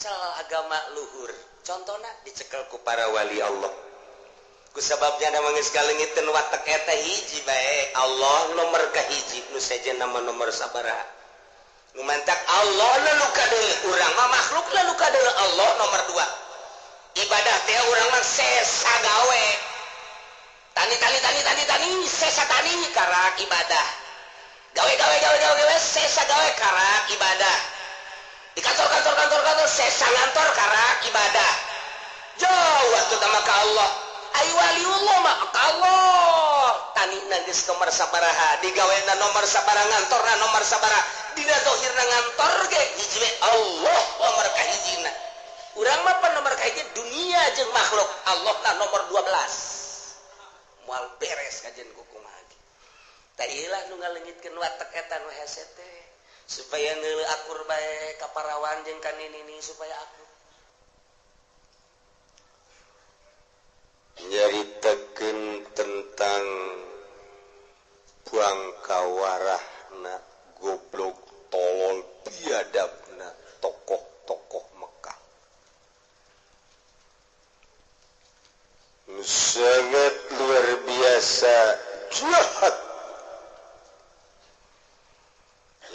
Cal agama luhur. Contohna dicekel ku para wali Allah. Ku sababnya da geus kaleungiteun watek eta hiji bae, Allah nomor kahiji, nu sejen nama nomor sabaraha. Nu mantak Allah nu kadeuleu, urang mah makhluk nu kadeuleu, Allah nomor 2. Ibadah teh urang mah sesa gawe. Tani tani tani tani tani sesa tani karak ibadah. Gawe gawe gawe gawe gawe sesa gawe karak ibadah. Di kantor kantor kantor kantor sesa ngantor karak ibadah. Jauh atuh mah ka Allah. Ai waliullah mah ka Allah. Tanina geus nomor sabaraha, digawena nomor sabaraha, ngantorna nomor sabaraha, dina zahirna ngantor ge hiji we Allah nomor kahijina. Urang mah pan nomor kahiji dunia jeung makhluk, Allah na nomor 12. Moal beres kajian ku kumaha ge. Tah ieu lah nu ngaleungitkeun watek eta nu hese teh supaya neuleu akur bae ka parawan jeung ka nini supaya akur. Nyaritakeun tentang bangkawarahna goblok tolol biadabna tokoh-tokoh Mekah. Nu sangat luar biasa jahat.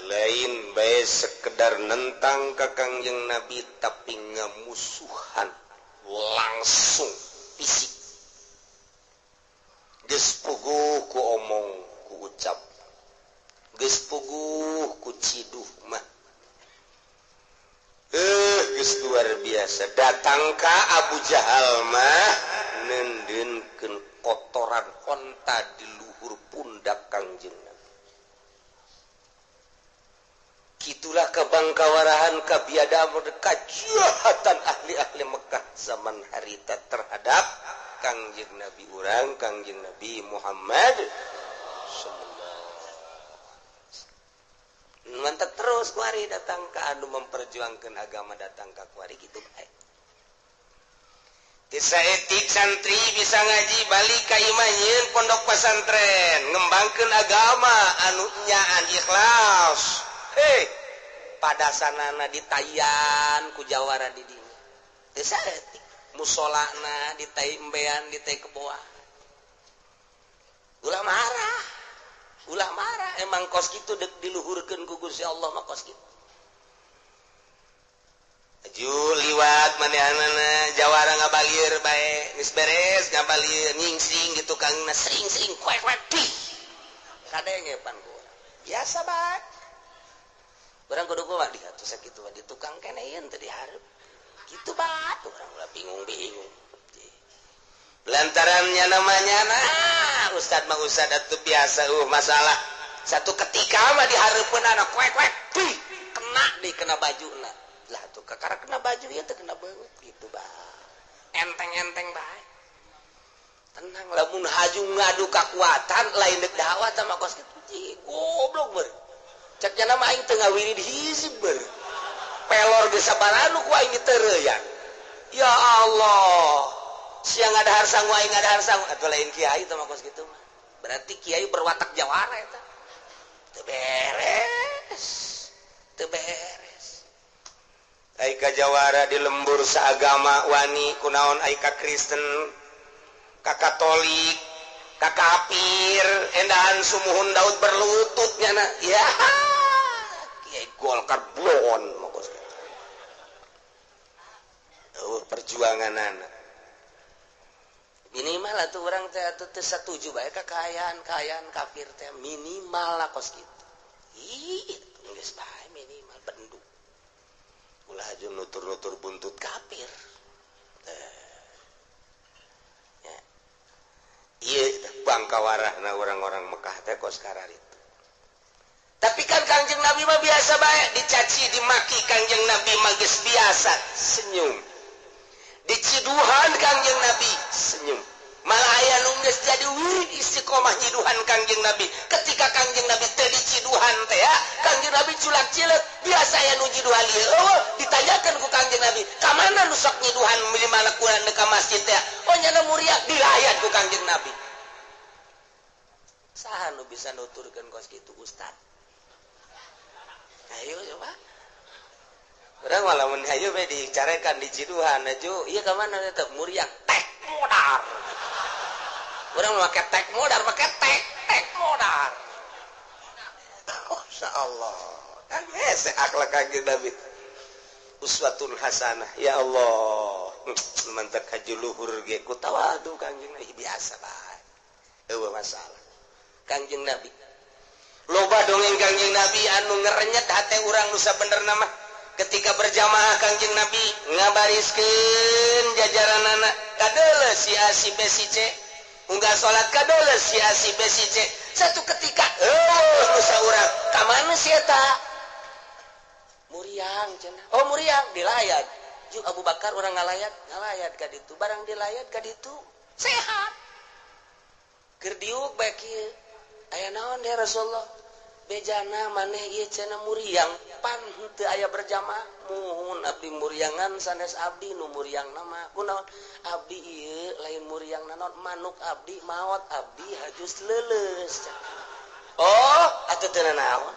Lain bae sekedar nentang ka Kangjeng Nabi tapi ngamusuhan langsung fisik. Geus puguh ku omong ku ucap, geus puguh ku ciduh mah. Geus luar biasa. Datang ka Abu Jahal mah nendeunkeun kotoran onta di luhur pundak Kangjeng Nabi. Kitulah kebangkawarahan, kebiadaban, kejahatan ahli-ahli Mekah zaman harita terhadap Kangjeng Nabi urang, Kangjeng Nabi Muhammad sallallahu alaihi wasallam. Mantap terus kuari datang ke anu memperjuangkan agama datang ke kuari gitu bae. Desa etik santri bisa ngaji balik ka imah nyieun pondok pesantren, ngembangkeun agama anu nyaan ikhlas. Hei, pada sanana ditayan ku jawara di dinya. Desa etik musolana ditai embean ditai keboa. Ulah marah. Ulah marah, emang kos kitu dek diluhurkeun ku Gusti Allah mah kos kitu. Aju liwat manehanana jawara ngabalir bae, geus beres ngabalir nyingsing gitu kangna sering-sering kuek-kuek pih. Kadenge pan ku urang. Biasa bae. Urang kudu kumaha diatu sakitu di tukang keneh ieu teu dihareup. Gitu bae urang ulah bingung-bingung. Lantarannya namanya nah ustad mah ustad atuh biasa masalah. Satu ketika mah dihareupeun anak kuek-kuek pih kena di kena bajuna. Lah tuh kakara kena baju ieu teh kena beungeut gitu bae. Enteng-enteng bae. Tenang lamun haju ngadu kakuatan lain deuk dakwah tah mah kos kitu goblok beur. Cek nya mah aing teu ngawirid hizib beur. Pelor geus sabaranu ku aing ditereuyan. Ya Allah. Siang ada sangu aing ada sangu atuh lain kiai teh mah kos kitu mah. Berarti kiai berwatak jawara eta. Teu beres. Teu beres. Ai ka jawara di lembur saagama wani kunaon ai ka Kristen, ka Katolik, ka kafir, endahan sumuhun Daud berlutut nyana. Ya. Kiai Golkar blon mah kos kitu. Eueuh perjuanganana. Minimal atuh urang teh atuh teu satuju bae ka kaayaan-kaayaan kafir teh minimal lah kos kitu. Ih, geus bae minimal bendu. Ulah aju nutur-nutur buntut kafir. Ya. Ieu bangkawarahna orang-orang Mekah teh kos kararitu. Tapi kan Kangjeng Nabi mah biasa bae dicaci dimaki Kangjeng Nabi mah geus biasa senyum. Diciduhan Kangjeng Nabi senyum. Malah aya nu geus jadi wirid istiqomah nyiduhan Kangjeng Nabi. Ketika Kangjeng Nabi teu diciduhan teh ya, Kangjeng Nabi culak-cileuk. Biasa aya nu nyiduhan ieu eueuh ditanyakeun ku Kangjeng Nabi, "Ka mana nu sok nyiduhan minimal kurang ka masjid teh?" Oh nyana muriak dilayat ku Kangjeng Nabi. Saha nu bisa nuturkeun kos kitu ustad? Ayo coba. Urang malah mun hayu bae dicarekan di Ciduhan aju ieu ka mana teh muriang tek modar. Urang make tek modar, make tek tek modar. Masyaallah. Kan hese akhlak Kanjeng Nabi. Uswatun hasanah. Ya Allah. Mantak haji luhur ge ku tawadu Kanjeng Nabi biasa bae. Eueuh masalah. Kanjeng Nabi. Loba dongeng Kanjeng Nabi anu ngerenyet hate urang nu sabenerna mah. Ketika berjamaah Kanjeng Nabi ngabariskeun jajaranana kadeuleu si A si B si C. Unggah salat kadeuleu si A si B si C. Satu ketika eueuh nu saurang ka mana si eta? Muriang cenah. Oh muriang dilayat. Jeung Abu Bakar urang ngalayat, ngalayat ka ditu. Barang dilayat ka ditu sehat. Keur diuk bae kieu. Aya naon ya Rasulullah? Bejana maneh ieu cenah muriang pan henteu aya berjamaah. Muhun abdi muriangan sanes abdi nu muriang nama. Kunaon? Abdi ieu lain muriang naon manuk abdi maot abdi hajus leuleus. Oh, atuh teu naon?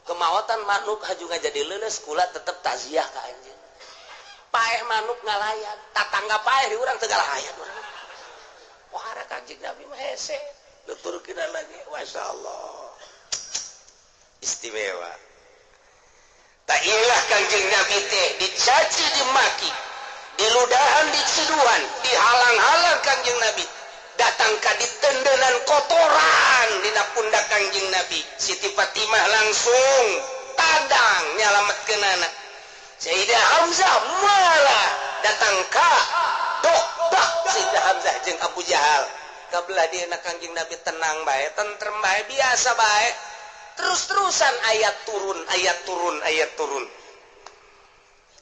Kemawatan manuk haju ngajadi leuleus kula tetep taziah ka anjeun. Paeh manuk ngalayat, tatangga paeh di urang teu ngalayat urang. Wah, Kanjeng Nabi mah hese. Nuturkeun lagi, masyaallah. Istimewa. Tak ilah Kanjeng Nabi teh dicaci dimaki, diludahan diciduhan, dihalang-halang Kanjeng Nabi. Datang ka ditendenan kotoran dina pundak Kanjeng Nabi. Siti Fatimah langsung tadang nyalametkeunana. Sayyidah Hamzah malah datang ka dok Sayyidah Hamzah jeung Abu Jahal. Kabelah dieuna Kanjeng Nabi tenang bae, tentrem bae, biasa bae. Terus-terusan ayat turun, ayat turun, ayat turun.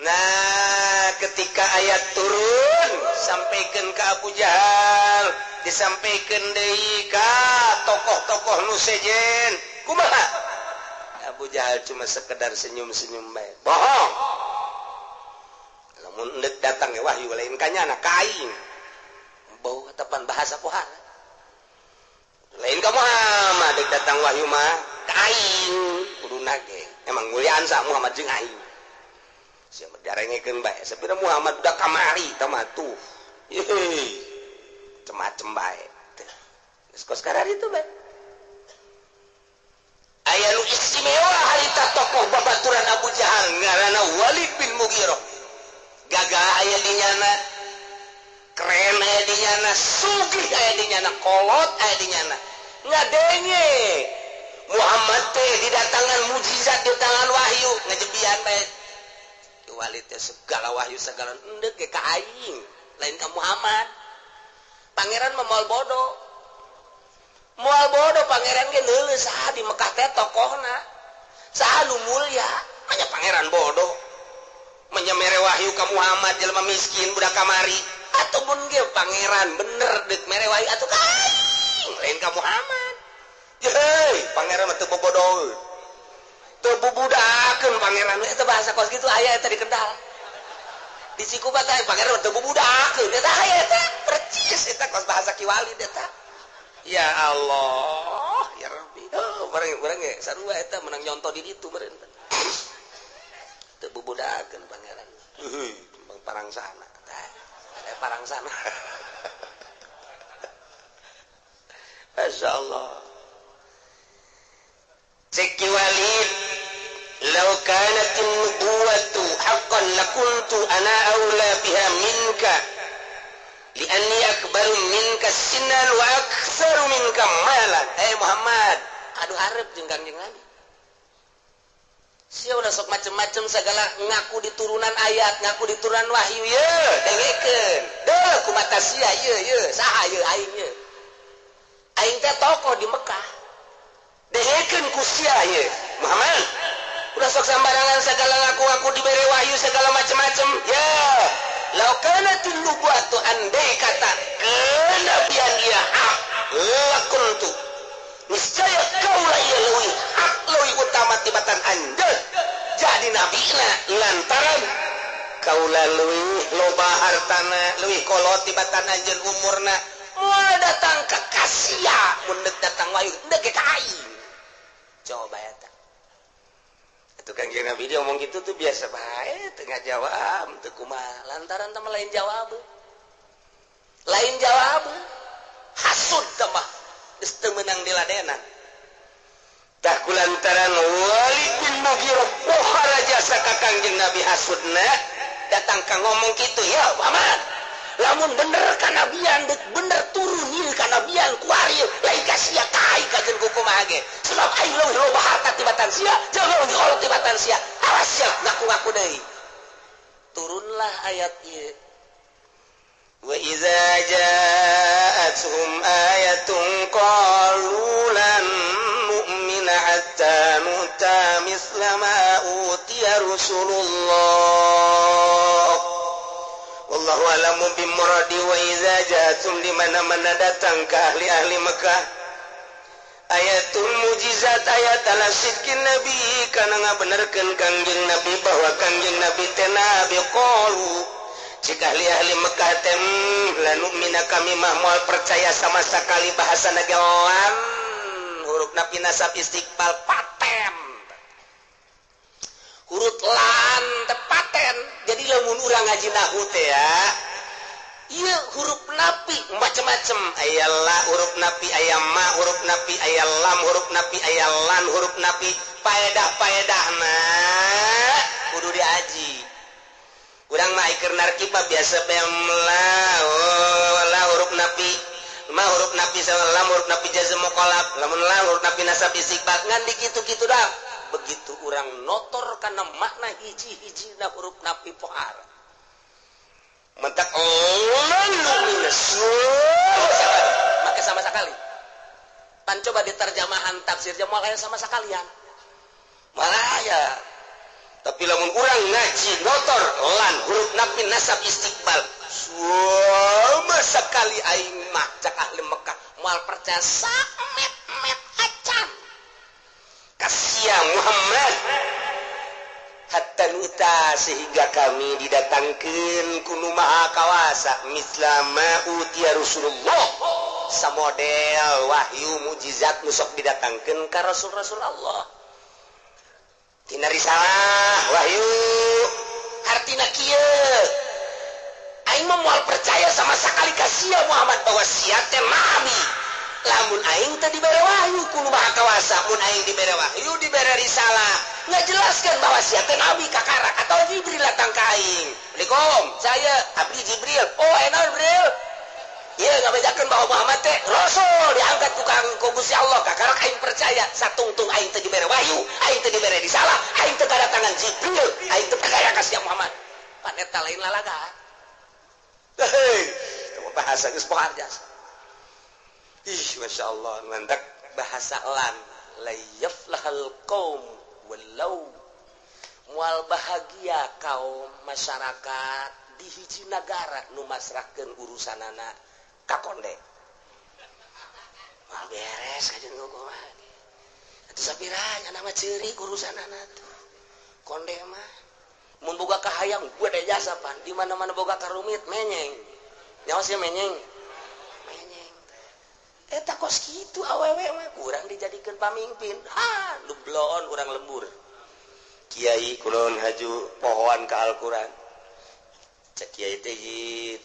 Nah, ketika ayat turun sampaikan ke Abu Jahal, disampaikan deui ka tokoh-tokoh nu sejen. Kumaha? Abu Jahal cuma sekedar senyum-senyum bae. Bohong. Lamun endek datang ya wahyu lain kanyana ka aing. Bau tepan bahasa pohara. Lain ka Muhammad dek datang wahyu mah ka aing kuduna ge. Emang muliaan sa Muhammad jeung aing. Sia darengekeun bae. Sapira Muhammad udah kamari tah mah tuh. Yeay. Macem-macem bae. Geus kos kararitu bae. Aya nu istimewa harita tokoh babaturan Abu Jahal ngaranna Walid bin Mughirah. Gagah aya di nyana, keren aya di nyana, sugih aya di nyana, kolot aya di nyana. Ngadenge Muhammad teh didatangan mujizat di tangan wahyu ngajebian bae. Walid teh segala wahyu segala endek ge ka aing, lain ka Muhammad. Pangeran mah moal bodoh. Moal bodoh pangeran ge neuleuh saha di Mekah teh tokohna. Saha nu mulya, manya pangeran bodoh. Manya mere wahyu ka Muhammad jelema miskin budak kamari. Atuh mun ge pangeran bener deuk mere wahyu atuh ka aing, lain ka Muhammad. Heuy, pangeran mah teu bobodoh. Teu bubudakeun pangeran eta bahasa kos kitu aya eta di Kendal. Di Cikupa teh pangeran mah teu bubudakeun eta aya eta percis eta kos bahasa Ki Walid eta. Ya Allah, ya Rabbi. Oh, bareng ge sarua eta menang nyontoh di ditu meureun. Teu bubudakeun pangeran. Heuy, bang parang sana. Tah, ada parang sana. Masyaallah. Cek Ki Walid, "Law kanatin nubuwatu haqqan lakuntu ana aula biha minka li'anni akbaru minka sinan wa aktsaru minka malan." Eh Muhammad, aduh hareup jeung Kangjeng Nabi. Sia udah sok macem-macem segala ngaku di turunan ayat, ngaku di turunan wahyu ye, dengekeun. Deuh kumata sia ye ye, saha ye aing ye. Aing teh tokoh di Mekah. Dengekeun ku sia ye, Muhammad. Udah sok sambarangan segala ngaku-ngaku dibere wahyu segala macem-macem. Ya, law kanatin nubuwatu andai kata kenabian ia hak lakuntu. Niscaya kaulah ia leuwih hak leuwih utama tibatan anjeun jadi nabina lantaran kaulah leuwih loba hartana leuwih kolot tibatan anjeun umurna moal datang ka kasia mun deuk datang wahyu deuk ka aing. Coba eta. Atuh Kangjeng Nabi dia ngomong gitu tuh biasa bae, teu ngajawab, teu kumaha. Lantaran teh lain jawab. Lain jawab. Hasud teh mah geus teu meunang diladenan. Tah kulantaran Walid bin Mughirah pohara jasa ka Kangjeng Nabi hasudna datang ka ngomong kitu, ya Muhammad, lamun bener kanabian, bener turun ieu kanabian kuari lain ka sia ka aing kajeun kumaha ge, sebab aing leuwih loba harta tibatan sia jeung leuwih kolot tibatan sia, awas sia ngaku-ngaku deui. Turunlah ayat ieu, wa iza ja'atuhum ayatun qalu lan nu'mina hatta nu'ta misla ma utiya Rasulullah. Wallahu a'lamu bimuradi. Wa iza ja'atum, di mana-mana datang ke ahli-ahli Mekah, ayatul mujizat, ayat ala sidqin nabi, kana ngabenerkeun Kangjeng Nabi bahwa Kangjeng Nabi teh nabi, qalu, jika ahli-ahli Mekah teh, la nu'mina, kami mah moal percaya sama sekali. Bahasa lan, huruf nafi nasab istiqbal, paten huruf lan teh paten. Jadi lamun urang ngaji nahu teh ya, iya, huruf nafi macem-macem, aya la huruf nafi, aya ma huruf nafi, aya lam huruf nafi, aya lan huruf nafi. Paedah paedahna kudu diaji. Urang mah keur narkib biasa bem la, oh, la huruf nafi, ma huruf nafi sama lam huruf nafi jazm muqallab, lamun la huruf nafi nasab istiqbal, ngan dikitu-kitu dah. Begitu urang notor karena makna hiji-hiji na huruf nafi, pohara mentak lalu maka sama sekali pan coba diterjemahan tafsir moal aya sama sekalian malah ya. Tapi lamun urang ngaji notor lan huruf nafi nasab istiqbal, sama sekali aing mah, cak ahli Mekah, moal percaya samet-met acan ka sia Muhammad, hatta nu'ta, sehingga kami didatangkan ku Nu Maha Kawasa, misla ma utiya Rasulullah, samodel wahyu mujizat nu sok didatangkeun ka rasul-rasul Allah tina risalah wahyu. Artina kieu, aing mah moal percaya sama sekali ka sia Muhammad bahwa sia teh nabi lamun aing teh dibere wahyu ku Nu Maha Kawasa. Mun aing dibere wahyu, dibere risalah, ngajelaskeun bahwa sia teh nabi kakarak, atau Jibril datang ka aing, "Assalamualaikum, saya abdi Jibril." "Oh, enak Jibril." Iya, ngabejakeun bahwa Muhammad teh rasul diangkat ku Kang ku Gusti Allah, kakarak aing percaya. Satungtung aing teh dibere wahyu, aing teh dibere risalah, aing teh kedatangan Jibril, aing teh percaya ka sia Muhammad. Pan eta lain lalaga. Hei, bahasa geus pohar jasa. Ih, masya Allah, mantak bahasa lan la yaflahal qaum walau, moal bahagia kaum masyarakat di hiji nagara nu masrahkeun urusanana ka konde, moal beres kajeun kumaha. Atuh sapiranya nama ceurik urusanana tuh konde mah. Mun boga kahayang gede jasa pan di mana-mana, boga karumit menyeng nyawa sih, menyeng menyeng. Eta kos kitu awewe mah kurang dijadikeun pamimpin. Ha, lu bloon urang lembur. Kiai kulon haju pohoan ka Al-Qur'an. Cek kiai teh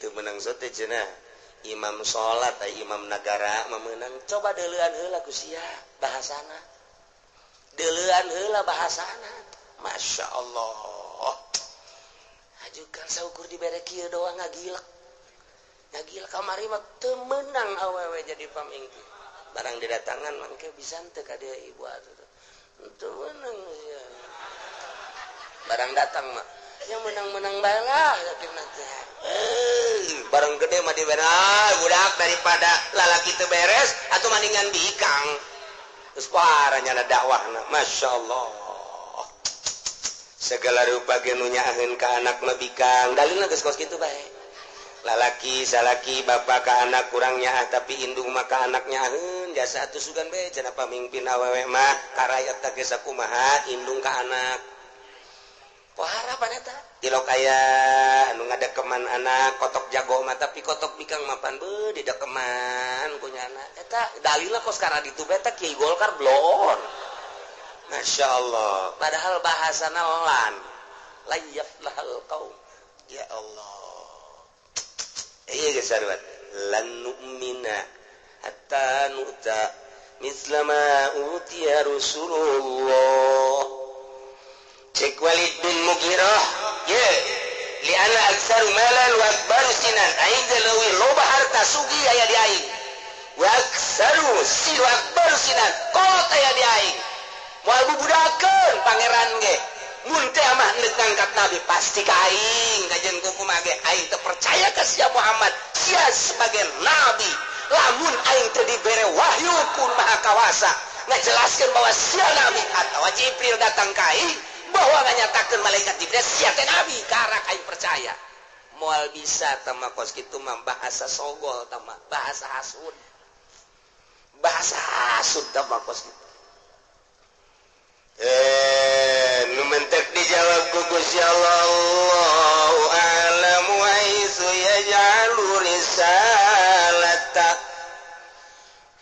teu meunang sote cenah. Imam salat ai imam nagara memenang. Coba deuleuan heula ku sia bahasana. Deuleuan heula bahasana. Masya Allah. Ajukan saukur dibere kieu doang ngagilek. Ngagilek kamari mah teu meunang awewe jadi pamimpin. Barang didatangan mangke bisa teu ka dieu ibu atuh. Teu meunang sia. Barang datang mah yang menang-menang bae lah yakin teh. Eh, barang gede mah dibere budak daripada lalaki teu beres atau mendingan bikang. Terus parahnya ada dakwahna. Masya Allah. Segala rupa ge nu nyaaheun ka anak mah bikang. Dalilna geus kos kitu bae. Lalaki salaki bapak ka anak kurang nyaah, tapi indung mah ka anak nyaaheun jasa. Atuh sugan bae cenah pamimpin awewe mah ka rakyat teh geus sakumaha indung ka anak. Pohara pan eta tilok aya anu ngadekeman anak kotok jago mah, tapi kotok bikang mah pan beuh didekeman ku nyana. Eta dalilna kos karena ditu beta kiai Golkar blon. Masya Allah, padahal bahasana lan lan yaflahal qaum. Ya Allah, iya geus sarua lan nu'mina hatta nu'ta misla ma utiya Rasulullah. Cek Walid bin Mughirah, ye li ana aktsaru malan wa akbaru sinan, aing teh leuwih loba harta, sugih aya di aing, wa aktsaru si wa akbaru sinan, kolot aya di aing, moal bubudakeun pangeran ge mun teh mah neuk ngangkat nabi pasti ka aing kajeun kumaha ge aing teu percaya ka sia Muhammad, sia sebagai nabi, lamun aing teu dibere wahyu ku Maha Kawasa ngajelaskeun bahwa sia nabi atawa Jibril datang ka aing bahwa nganyatakeun malaikat Jibril sia teh nabi, karak aing percaya. Moal bisa tama kos kitu mah, bahasa sogol tama, bahasa hasud, bahasa hasud tama kos kitu. Nu mentek dijawab ku Gusti Allah, Allahu a'lamu haitsu yaj'alu risalata.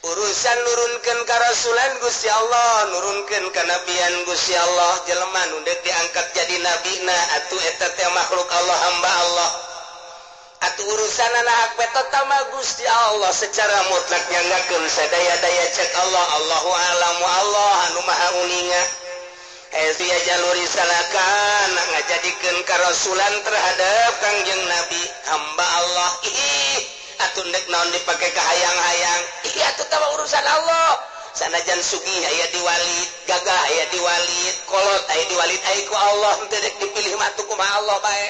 Urusan nurunkeun karasulan Gusti Allah, nurunkeun kanabian Gusti Allah, jelema nu deuk diangkat jadi nabina atuh eta teh makhluk Allah, hamba Allah. Atuh urusanana hak betot mah Gusti Allah secara mutlak nyanggakeun sadaya-daya cek Allah, Allahu a'lamu, Allah anu maha uninga. Haitsu yaj'alu risalatan, ngajadikeun karasulan terhadap Kangjeng Nabi hamba Allah. Ih, atuh ndek naon dipake kahayang-hayang. Ih, atuh tah urusan Allah. Sanajan sugih aya di Walid, gagah aya di Walid, kolot aya di Walid, aya ku Allah teu dek dipilih mah atuh kumaha Allah bae.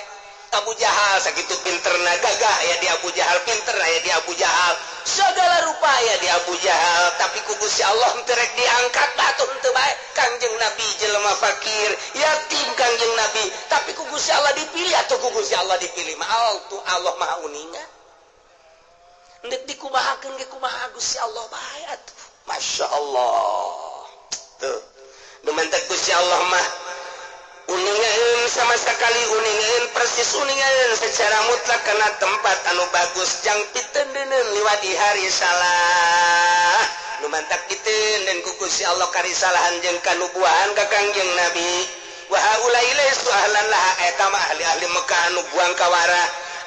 Abu Jahal sakitu pinterna, gagah aya di Abu Jahal, pinter aya di Abu Jahal, segala rupa aya di Abu Jahal, tapi ku Gusti Allah teu rek diangkat atuh henteu bae. Kangjeng Nabi jelema fakir, yatim Kangjeng Nabi, tapi ku Gusti Allah dipilih atuh ku Gusti Allah dipilih mah tuh Allah Maha uninga. Ndek dikumahakeun ge kumaha Gusti Allah bae atuh. Masya Allah. Tuh. Nu mentek Gusti Allah mah uningaeun sama sekali, uningaeun persis, uningaeun secara mutlak karena tempat anu bagus jang pitendeun liwat di hari salah. Nu mantak diteundeun ku Gusti Allah karisalahan jeung kanubuahan ka Kangjeng Nabi. Wa haula'i laysu ahlan laha, eta mah ahli-ahli Mekah anu buang kawara,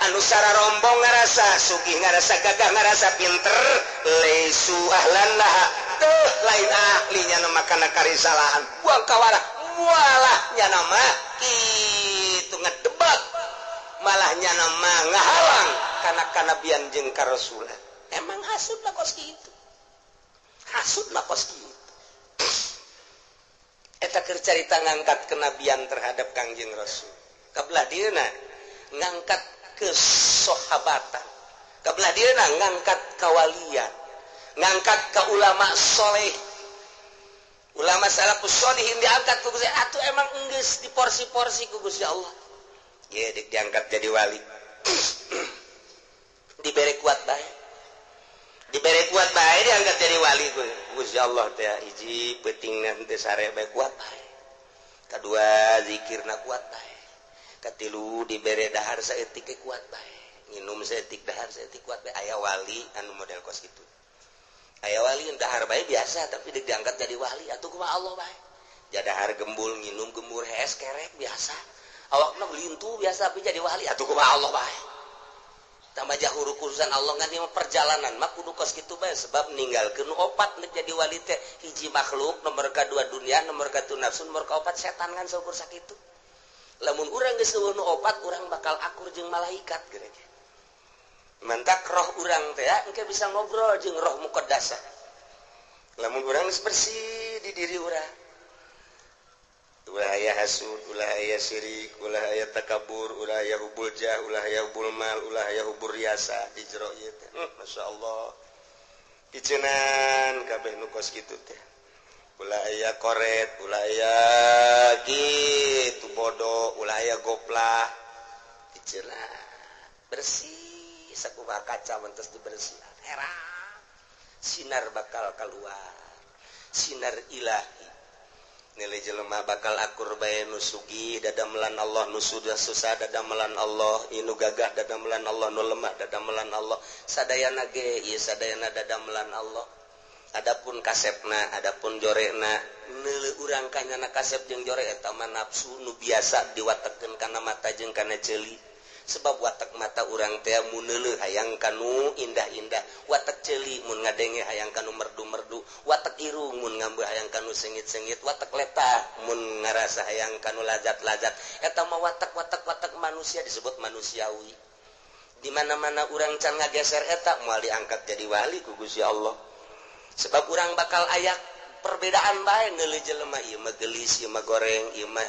anu sararombong ngarasa sugih, ngarasa gagah, ngarasa pinter, laisu ahlan laha, tuh lain ahlinya nama kana karisalahan, buang kawara mualahnya nama itu ngedebak, malahnya nama ngahalang karena kanabian jeung karasulan. Emang hasud lah kos kitu, hasud lah kos kitu. Eta keur carita ngangkat kenabian terhadap Kangjeng Rasul. Kabelah dieuna ngangkat kesohabatan, kabelah dieuna ngangkat kawalian, ngangkat ke ulama soleh, ulama salafus solihin diangkat ku Gusti. Atuh emang enggeus diporsi-porsi ku Gusti Allah. Ye dek diangkat jadi wali. Dibere kuat bae. Dibere kuat bae diangkat jadi wali ku Gusti Allah teh. Hiji peutingna teu sare bae kuat bae. Kadua zikirna kuat bae. Katilu dibere dahar saeutik ge kuat bae. Nginum saeutik, dahar saeutik kuat bae. Aya wali anu model kos kitu. Aya wali dahar bae biasa tapi dek diangkat jadi wali atuh kumaha Allah bae. Jadahar gembul, nginum gembur, hees kerek biasa. Awakna lintu biasa tapi jadi wali atuh kumaha Allah bae. Tambah jauh urusan Allah ngan ieu perjalanan mah kudu kos kitu bae, sebab ninggalkeun opat nek jadi wali teh. Hiji makhluk, nomor kadua dunia, nomor katilu nafsu, nomor kaopat setan, kan saukur sakitu. Lamun urang geus eueuh nu opat, urang bakal akur jeung malaikat geura. Mantak roh urang teh engke bisa ngobrol jeung roh muqaddasah. Lamun urang geus bersih di diri urang, ulah aya hasud, ulah aya syirik, ulah aya takabur, ulah aya hubul jah, ulah aya hubul mal, ulah aya hubur riasa di jero ieu teh. Masyaallah. Icenan kabeh nu kos kitu teh. Ulah aya koret, ulah aya kitu bodoh, ulah aya goplah. Icenan bersih sakumaha kaca mentos dibersihan. Heran. Sinar bakal keluar. Sinar ilahi. Nilai jelema bakal akur bae, nu sugih dadamelan Allah, nu sudah susah dadamelan Allah, inu gagah dadamelan Allah, nu lemah dadamelan Allah, sadayana ge ieu sadayana dadamelan Allah. Adapun kasepna, adapun jorekna. Neuleuh urang ka nyana kasep jeung jore eta mah nafsu nu biasa diwatekeun kana mata jeung kana ceuli. Sebab watak mata urang teh mun neuleuh hayang kanu indah-indah, watak ceuli mun ngadenge hayang kanu merdu-merdu, watak irung mun ngambe hayang kanu sengit-sengit, watak letah mun ngarasa hayang kanu lazat-lazat. Eta mah watak-watak-watak manusia disebut manusiawi. Di mana-mana urang can ngageser eta moal diangkat jadi wali ku Gusti Allah. Sebab urang bakal ayak perbedaan bae neuleuh jelema ieu mah geulis, ieu mah goreng, ieu mah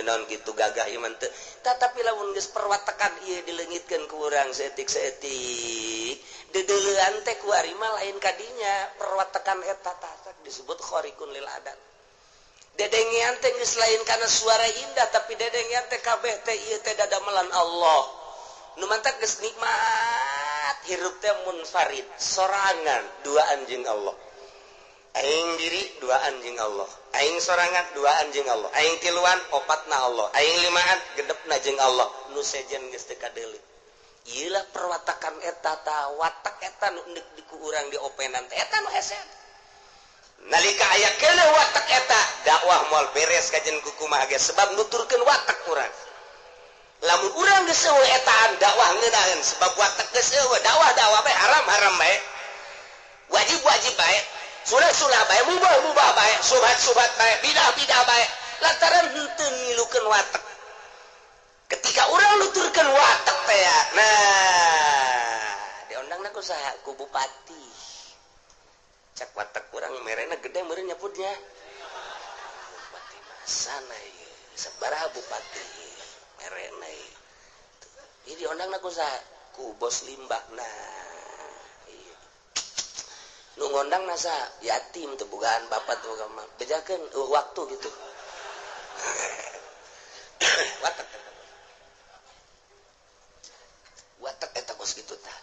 naon kitu gagah, ieu mah teu. Tetapi lamun geus perwatekan ieu dileungitkeun ku urang saeutik-saeutik, deudeulean teh ku ari mah lain kadinya perwatekan eta tah disebut khariqun lil adat. Dedengean teh geus lain kana suara indah tapi dedengean teh kabeh teh ieu teh dadamelan Allah. Nu mantak geus nikmat hirup teh munfarid sorangan duaan jeung Allah. Aing diri duaan jeung Allah, aing sorangan duaan jeung Allah, aing tiluan opatna Allah, aing limaan gedepna jeung Allah. Nu sejen geus teu kadeuleu. Ieu lah perwatakan eta ta watak eta nu deuk diku urang diopenan teh eta nu hese. Nalika aya keuneuh watak eta dakwah moal beres kajen ku kumaha ge sebab nuturkeun watak urang. Lamun urang geus eueuh etaan dakwah ngeunaheun sebab watak geus eueuh dakwah-dakwah bae haram-haram bae. Wajib-wajib bae. Sunah-sunah bae, mubah-mubah bae, subhat-subhat bae, bidah-bidah bae. Lantaran henteu ngilukeun watak. Ketika urang nuturkeun watak teh ya, nah, diondangna ku saha? Ku bupati. Cak watak urang merena gede meureun nyebutnya. Bupati masana ieu, sabaraha bupati merena ieu. Ieu diondangna ku saha? Ku bos limbah. Nah, nu ngondang nasa yatim teu bogaan bapak teu boga mah bejakeun waktu gitu. Watak eta. Watak eta kos kitu tah.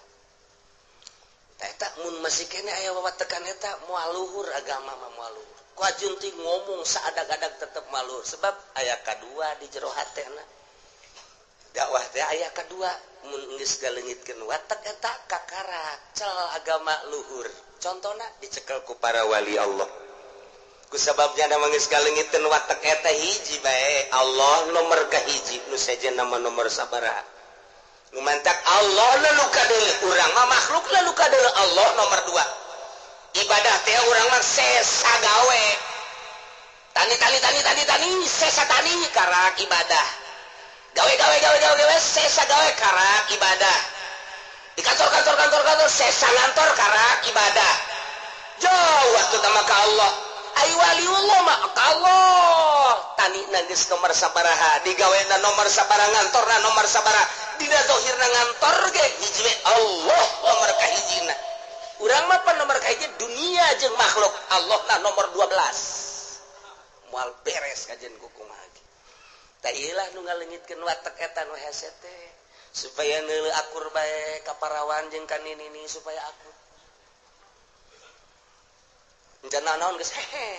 Tah eta mun masih keneh aya wawatekan eta moal luhur agama mah moal luhur. Ku ajunti ngomong saadag-adag tetep moal luhur sebab aya kadua di jero hatena. Dakwah teh aya kadua mun geus galeungitkeun watak eta kakara cel agama luhur. Contohna dicekel ku para wali Allah. Ku sababnya da geus galeungiteun watak eta hiji bae Allah nomor kahiji nu sejenna mah nomor sabaraha. Nu mantak Allah nu kadeuleuh urang mah makhluk nu kadeuleuh Allah nomor 2. Ibadah teh urang mah sesa gawe. Tani tani tani tani tani sesa tani karak ibadah. Gawe gawe gawe gawe gawe sesa gawe karak ibadah. Di kantor kantor kantor kantor sesa ngantor karak ibadah. Jauh waktu sama ka Allah. Ai waliullah mah ka Allah. Tani geus nomor sabaraha, digawena nomor sabaraha, ngantorna nomor sabaraha, dina zahirna ngantor ge hiji we Allah nomor kahijina. Urang mah pan nomor kahiji dunia jeung makhluk, Allah na nomor 12. Moal beres kajen ku kumaha ge. Tah ieu lah nu ngaleungitkeun watak eta nu hese teh. Supaya neuleuh akur bae ka parawan jeung ka nini supaya akur. Encan naon geus hehe.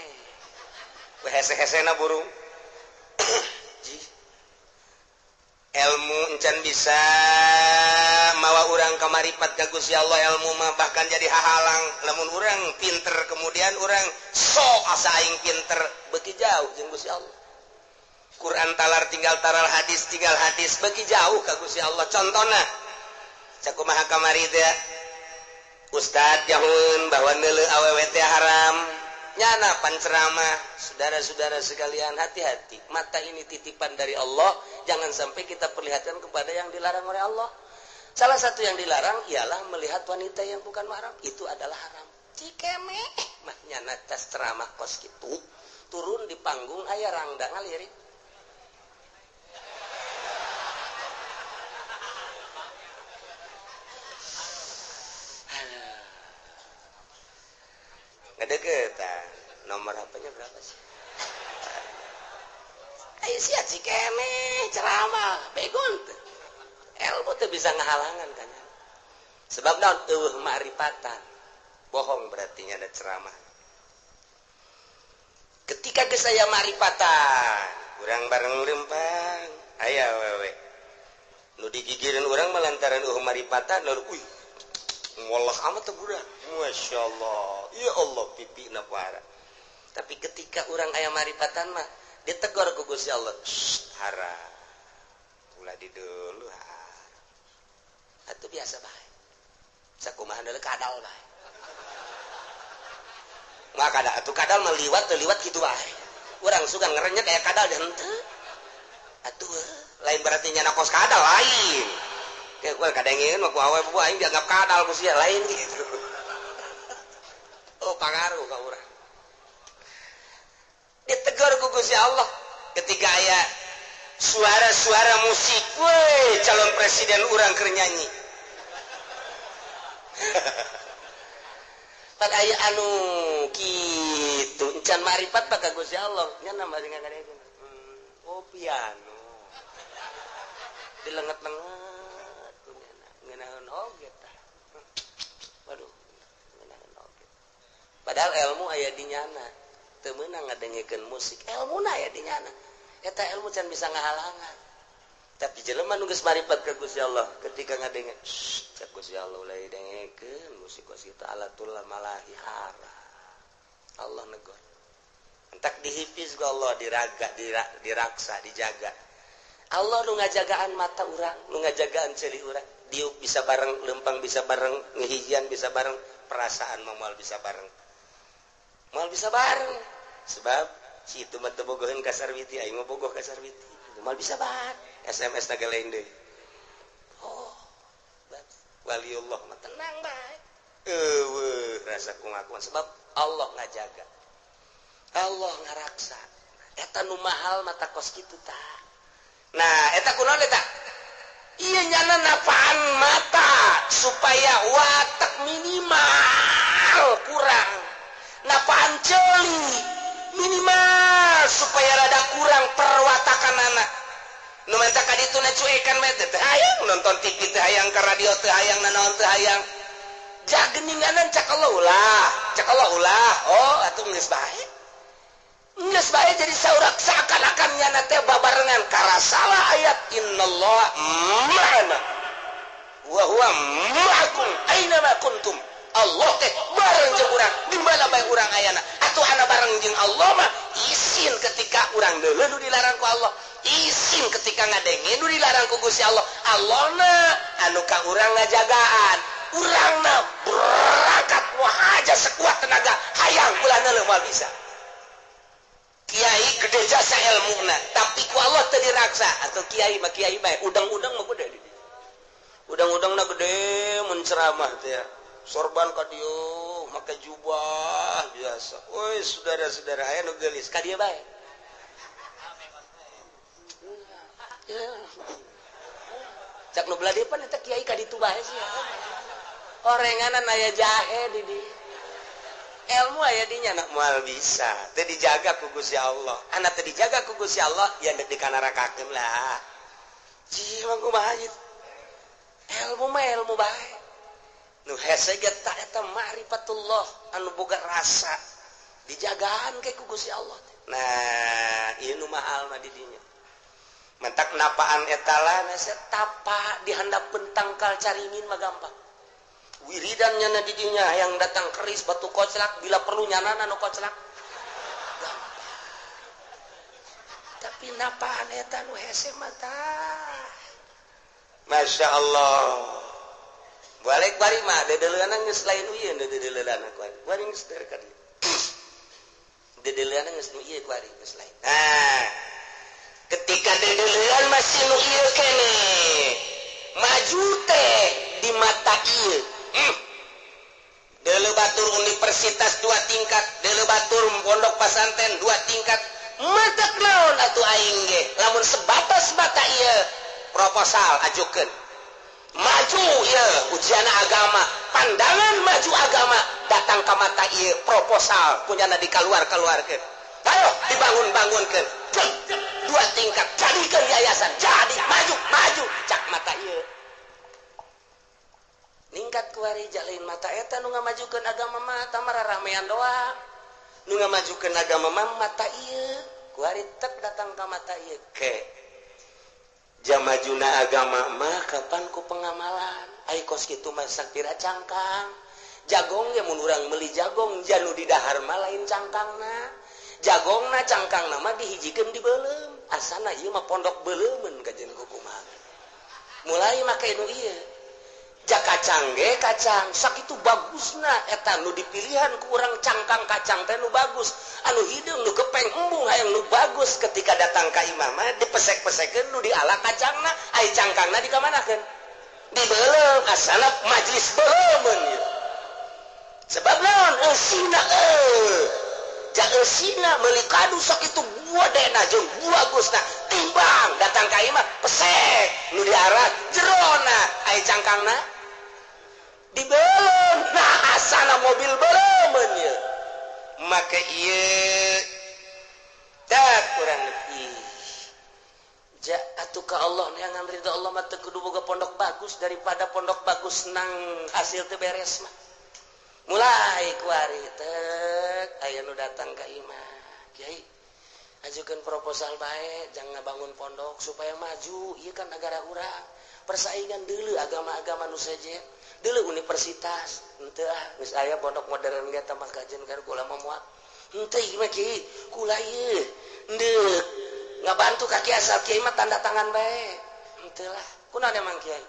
We hese-hesena burung. Ji. Ilmu encan bisa mawa urang ka maripat ka Gusti Allah ilmu mah bahkan jadi hahalang. Lamun urang pinter kemudian urang sok asa aing pinter beuki jauh jeung Gusti Allah. Quran talar tinggal talar hadis tinggal hadis beuki jauh ka Gusti Allah. Contona cakumaha kamari teh Ustad jahun bahwa neuleuh awewe teh haram nyana panceramah. Saudara-saudara sekalian hati-hati, mata ini titipan dari Allah, jangan sampai kita perlihatkan kepada yang dilarang oleh Allah. Salah satu yang dilarang ialah melihat wanita yang bukan mahram, itu adalah haram. Cikeme mah nyana tas ceramah kos kitu turun di panggung aya rangda ngalirik. Ngedeket nomor HP-nya berapa sih? Ayo sia cikene ceramah begon teh. Ilmu teh bisa ngahalangan kan. Sebab naon eueuh ma'rifatan. Bohong berarti nya ada ceramah. Ketika geus aya ma'rifatan, urang bareng lempang, aya awewe. Nu digigireun urang mah lantaran eueuh ma'rifatan, lalu uih ngolah amat teh budak. Masya Allah, ya Allah pipina parah. Tapi ketika urang aya maripatan mah ditegor ku Gusti Allah, haram ulah di dulu atuh biasa bae sakumaha deuleu kadal bae mah kadal atuh kadal mah liwat teu liwat kitu bae urang suka ngerenyet aya kadal dan henteu atuh lain berarti nyana kos kadal lain kayak gua kadengeun mah ku awe bu aing dianggap kadal ku sia lain gitu. Oh pangaruh ka urang ditegur ku Gusti Allah ketika aya suara-suara musik, woi calon presiden urang keur nyanyi. Pan aya anu kitu encan marifat pa ka Gusti Allah nya nama ngadengeun. Oh piano. Dilenget-lenget ngeunaheun oge tah. Waduh, ngeunaheun oge. Padahal ilmu aya di nyana. Teu meunang ngadengekeun musik, ilmuna aya di nyana. Eta ilmu can bisa ngahalangan. Tapi jelema nu geus marifat ka Gusti Allah ketika ngadenge, cek Gusti Allah ulah dengekeun musik kos kitu alatul malahi haram. Allah negor. Entak dihipis ku Allah, diraga, diraksa, dijaga. Allah nu ngajagaan mata urang, nu ngajagaan ceuli urang. Diuk bisa bareng, lempang bisa bareng, ngehijian bisa bareng, perasaan mah moal bisa bareng. Moal bisa bareng. Sebab si itu mah teu bogoheun ka Sarwiti, aing mah bogoh ka Sarwiti. Moal bisa bareng. SMS na lain deui. Oh, waliullah mah tenang bae. Eueuh, rasa kumaha sebab Allah ngajaga. Allah ngaraksa. Eta nu mahal mata kos kitu tah. Nah, eta kunaon eta? Ieu nyana napaan mata supaya watak minimal kurang. Napaan ceuli minimal supaya rada kurang perwatakanana. Nu menta ka ditu na cuekan mah teh hayang nonton TV teh hayang ka radio teh hayang nanaon teh hayang. Jageninganan cak Allah ulah, cak Allah ulah. Oh, atuh geus bae. Geus bae jadi saurak seakan-akan nyana teh babarengan karasalah ayat innallaha ma'ana wa huwa ma'akum aina ma kuntum. Allah teh bareng jeung urang di mana bae urang ayana. Atuh ana bareng jeung Allah mah isin ketika urang deuleu nu dilarang ku Allah, isin ketika ngadenge nu dilarang ku Gusti Allah. Allahna anu ka urang ngajagaan, urangna berangkat wah aja sekuat tenaga hayang ulah neuleuh moal bisa. Kiai gede jasa ilmuna tapi ku Allah teu diraksa. Atau kiai mah kiai bae udang-udang mah gede, udang-udangna gede mun ceramah teh ya. Sorban ka dieu make jubah biasa. Woi saudara-saudara aya nu geulis ka dieu bae. Cak nu belah dieu pan eta kiai ka ditu bae sih. Orenganan aya jahe di dieu. Ilmu aya di nya moal bisa teu dijaga ku Gusti Allah. Anak teu dijaga ku Gusti Allah ya deuk dikanarakakeun lah. Jiwa kumaha ieu? Ilmu mah ilmu bae. Nu hese ge ta eta ma'rifatullah anu boga rasa dijagaan ke ku Gusti Allah. Nah, ieu nu mahal mah di dinya. Mentak napaan eta lah hese tapa di handapeun tangkal caringin mah gampang. Wiridan nyana di dinya yang datang keris batu koclak bila perlu nyana nu koclak. Gampang. Tapi napaan eta nu hese mah tah. Masya Allah. Balik bari mah dedeleunan geus lain ieu dedeleunan ku ari. Bari geus dari ka dieu. Dedeleunan geus nu ieu ku ari geus lain. Nah, ketika dedeleunan masih nu ieu kene. Maju teh di mata ieu. Deuleu batur universitas 2 tingkat, deuleu batur pondok pasantren 2 tingkat. Mata naon atuh aing ge? Lamun sebatas mata ieu proposal ajukeun. Maju ya ujian agama, pandangan maju agama datang ke mata ieu proposal punyana dikaluar-kaluarkeun. Ayo dibangun-bangunkeun. 2 tingkat jadikeun yayasan, jadi maju, maju cak mata ieu. Ningkat kuari jalin mata eta nu ngamajukeun agama mah tah ramean doang. Nu ngamajukeun agama mah mata ieu, kuari tek datang ka mata ieu ke. Jamajuna agama mah kapan ku pengamalan ai kos kitu mah sakira cangkang jagong ya mun urang meuli jagong janu di dahar mah lain cangkangna Jagongna cangkangna mah dihijikeun di beuleum. Asana ieu mah pondok beuleumeun kajen kumaha. Mulai make nu ieu. Ja kacang ge kacang sakitu bagusna eta nu dipilihan ku urang cangkang kacang teh nu bagus. Anu hideung nu gepeng embung hayang nu bagus ketika datang ka imah mah dipesek-pesekeun nu diala kacangna, ai cangkangna dikamanakeun? Di beuleum asana majelis beuleumeun ieu. Sebab naon eusina ja eusina meuli kadu sakitu guadena jeung bagusna timbang datang ka imah pesek nu diarah jerona ai cangkangna di beuleum. Nah asana mobil beuleumeun ieu. Make ieu tak kurang lebih ja atuh ka Allah neangan ridho Allah mah teu kudu boga pondok bagus daripada pondok bagus nang hasil teu beres mah. Mulai kuari tek aya nu datang ka imah, kiai ajukeun proposal bae jangan ngabangun pondok supaya maju ieu kan negara urang persaingan deuleu agama-agama nu sejen deuleu universitas henteu ah geus aya pondok modern ge tambah kajen kan kula mah moal henteu ieu mah kiai kula ieu ndeuk ngabantu ka kiai asal kiai mah tanda tangan bae henteu lah kunaon emang kiai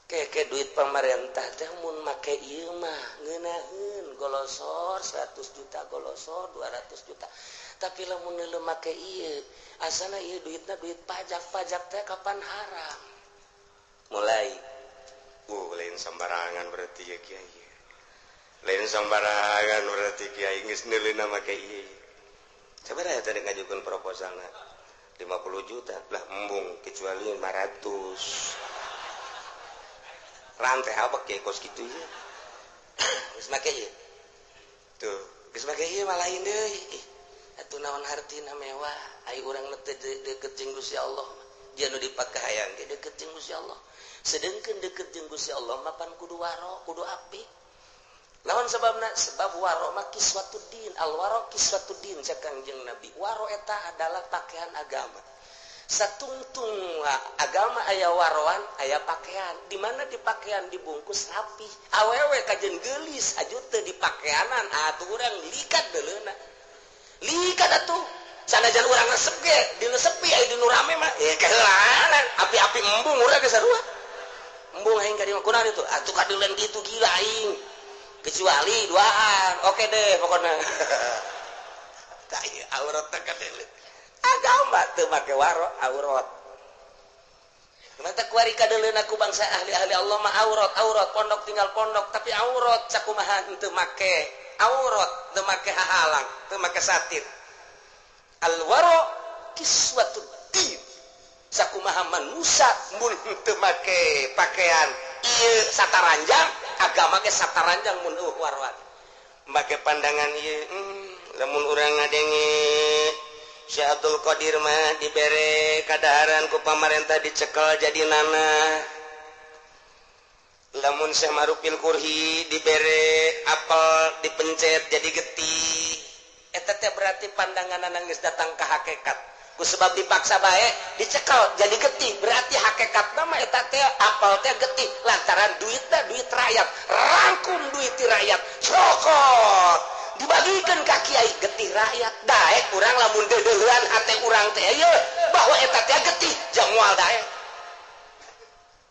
keke duit pemerintah teh mun make ieu mah ngeunaheun golosor 100 juta golosor 200 juta tapi lamun neuleuh make ieu asana ieu duitna duit pajak pajak teh kapan haram. Mulai lain sembarangan berarti ya kiai, lain sembarangan berarti kiai geus neuleuna make ieu. Sabaraha tadi ngajukeun proposalna 50 juta lah embung kecuali 500 rantai apa kiai kos kitu ieu geus make ieu tuh geus make ieu mah lain deui. Atuh naon hartina mewah ai urang teh deukeut jeung Gusti Allah dia nu dipake hayang ge deukeut jeung Gusti Allah. Sedengkeun deukeut jeung Gusti Allah mah pan kudu waro kudu apik. Lawan sebabna sebab waro mah kiswatuddin al waro kiswatuddin cek Kangjeng Nabi. Waro eta adalah pakaian agama. Satungtung agama aya waroan aya pakaian di mana di pakaian dibungkus rapi awewe kajen geulis aju teu dipakaianan atuh urang likat deuleuna likat atuh sanajan urang resep ge dinu sepi aya dinu rame mah keheulanan api-api embung urang ge sarua embung aing ka dieu kunaon itu atuh kadeuleun kitu gila aing kecuali duaan oke deh pokona tah ieu aurat teh kadeuleun agama teu make waro aurat. Mata kuari kadeuleun ku bangsa ahli-ahli Allah mah aurat aurat pondok tinggal pondok tapi aurat sakumaha teu make aurat teu make hahalang teu make satir. Al waro kiswatud din sakumaha manusa mun teu make pakaian ieu sataranjang agama ge sataranjang mun eueuh waroan. Make pandangan ieu lamun urang ngadenge Syekh Abdul Qadir mah dibere kadaharan ku pamarentah dicekel jadi nanah. Lamun Syekh Marufil Kurhi dibere apel dipencet jadi getih. Eta teh berarti pandangan geus datang ka hakikat. Ku sebab dipaksa bae dicekel jadi getih, berarti hakikatna mah eta teh apel teh getih lantaran duitna duit rakyat, rangkum duit rakyat, cokot dibagikan ka kiai getih rakyat. Daek urang lamun deudeuhan hate urang teh ieu bahwa eta teh getih jang moal daek.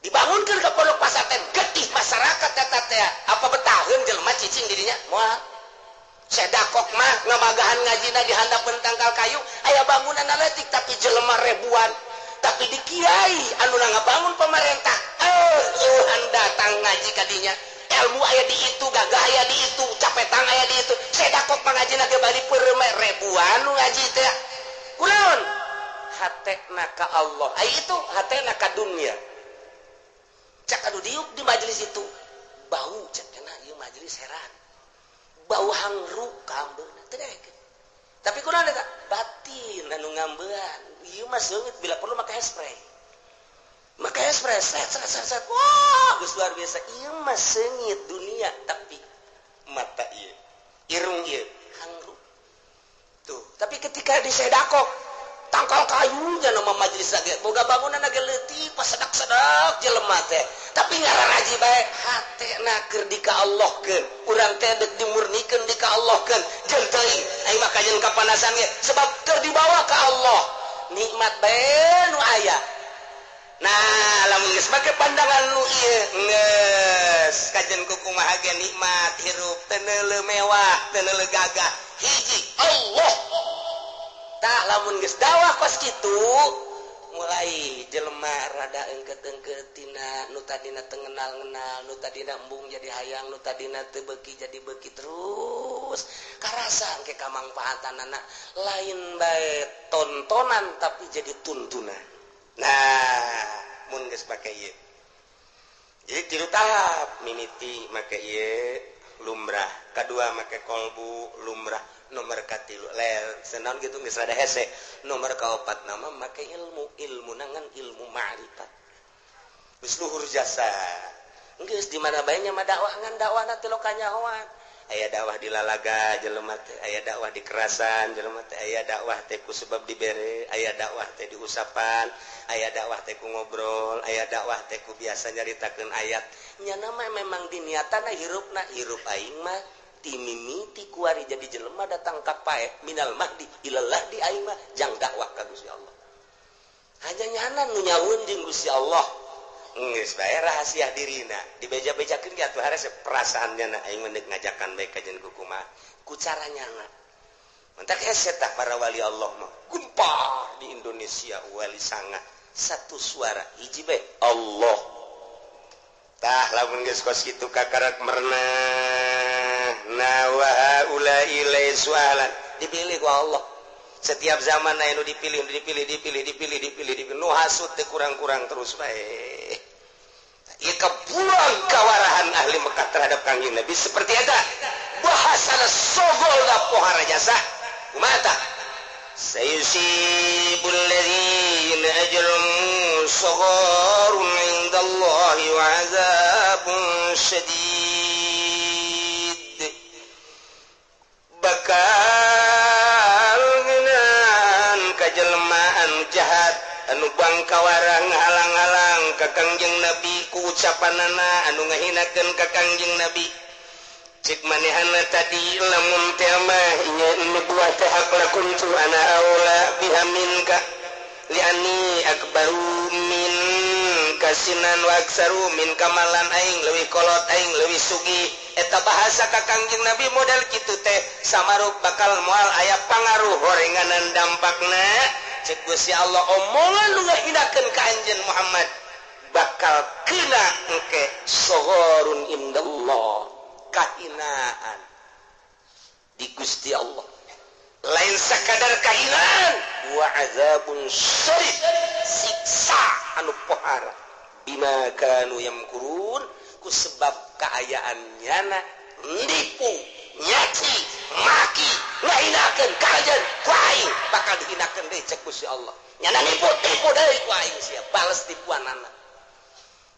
Dibangunkeun ka pondok pasantren getih masyarakat eta teh apa betaheun jelema cicing di dinya moal. Sedakok mah ngamagahan ngajina di handapeun tangkal kayu aya bangunan leutik tapi jelema ribuan. Tapi di kiai anu ngabangun pemerintah eueuhan datang ngaji ka dinya. Ilmu aya di itu, gagah aya di itu, capetang aya di itu. Sedakok mangajina ge bali peureum ribuan nu ngaji teh. Kunaon? Hatena ka Allah. Ai itu hatena ka dunia. Cak anu diuk di majelis itu bau cak kena ieu majelis heran. Bau hangru kaambeuna teu daekeun. Tapi kunaon eta? Batin anu ngambean. Ieu mah seungit bila perlu make spray. Maka spray set set set set. Wah, geus luar biasa. Ieu mah seungit dunia tapi mata ieu, irung ieu hangru. Tuh, tapi ketika disedakok Tangkal kayunya nama majelis ge boga bangunan ge leutik pasedak-sedak jelema teh. Tapi ngararaji bae hatena keur di ka Allahkeun. Urang teh deuk dimurnikeun di ka Allahkeun. Jeung teuing aing mah kajeun kapanasan ge sebab keur dibawa ka Allah. Nikmat bae nu aya. Nah, lamun geus make pandangan nu ieu geus kajeun ku kumaha ge nikmat hirup teu neuleuh mewah, teu neuleuh gagah. Hiji Allah. Tah lamun geus dakwah kos kitu mulai jelema rada engket-engket tina nu tadina teu ngenal-ngenal, nu tadina embung jadi hayang, nu tadina teu beuki jadi beuki terus karasa engke kamangfaatanana lain bae tontonan tapi jadi tuntunan. Nah, mun geus make ieu. Jadi tilu tahap mimiti make ieu lumrah, kadua make kolbu lumrah, nomor katilu lel senaon gitu geus rada hese, nomor kaopat nama make ilmu, ilmu nangan ilmu ma'rifat. Geus luhur jasa. Geus di mana bae nya mah dakwah ngan dakwahna teh lokanyahoan. Aya dakwah di lalaga jelema teh, aya dakwah di kerasan jelema teh, aya dakwah teh ku sebab dibere, aya dakwah teh diusapan, aya dakwah teh ku ngobrol, aya dakwah teh ku biasa nyaritakeun ayat. Nya mah memang diniatana hirupna hirup aing mah timimiti kuari jadi jelema datang ka pae minal mahdi ilallah di aing mah jang dakwah ka Gusti Allah. Hanya nyana nu nyaun jeung Gusti Allah. Geus bae rahasia dirina dibeja-bejakeun ge atuh harese perasaannya na aing mah ngajakan bae ka jeung kumaha ku cara nyana. Mentak hese tah para wali Allah mah gempar di Indonesia wali sanga satu suara hiji bae Allah. Tah lamun geus kos kitu kakarak merenah na wa haula ilai sualan dipilih ku Allah. Setiap zaman aya nu dipilih dipilih dipilih dipilih dipilih dipilih nu hasud teh kurang-kurang terus bae. Ieu kabuang kawarahan ahli Mekah terhadap Kangjeng Nabi seperti eta. Bahasana sogol da pohara jasa. Kumaha tah? Sayusibul ladzina ajramu sagharun indallahi wa azabun syadid. Bakal ngeunaan kajelmaan jahat anu bangkawarang halang-halang ka Kangjeng Nabi ku ucapanana anu ngahinakeun ka Kangjeng Nabi. Cik manehana tadi lamun teh mah nya nubuah teh hak lakuntu ana aula biha minka liani akbaru min kasinan wa aksaru min kamalan aing leuwih kolot aing leuwih sugih. Eta bahasa ka Kangjeng Nabi model kitu teh samaruk bakal moal aya pangaruh horenganan dampakna. Cek Gusti Allah omongan nu ngahinakeun ka anjeun Muhammad bakal kena engke soghorun indallah, kahinaan di Gusti Allah. Lain sakadar kahinaan wa azabun syadid, siksa anu pohara bima kanu yamkurun ku sebab kaayaan nyana nipu, nyaci, maki, ngahinakeun ka anjeun ku aing bakal dihinakeun deui cek Gusti Allah. Nyana nipu, tipu deui ku aing sia, bales tipuanana.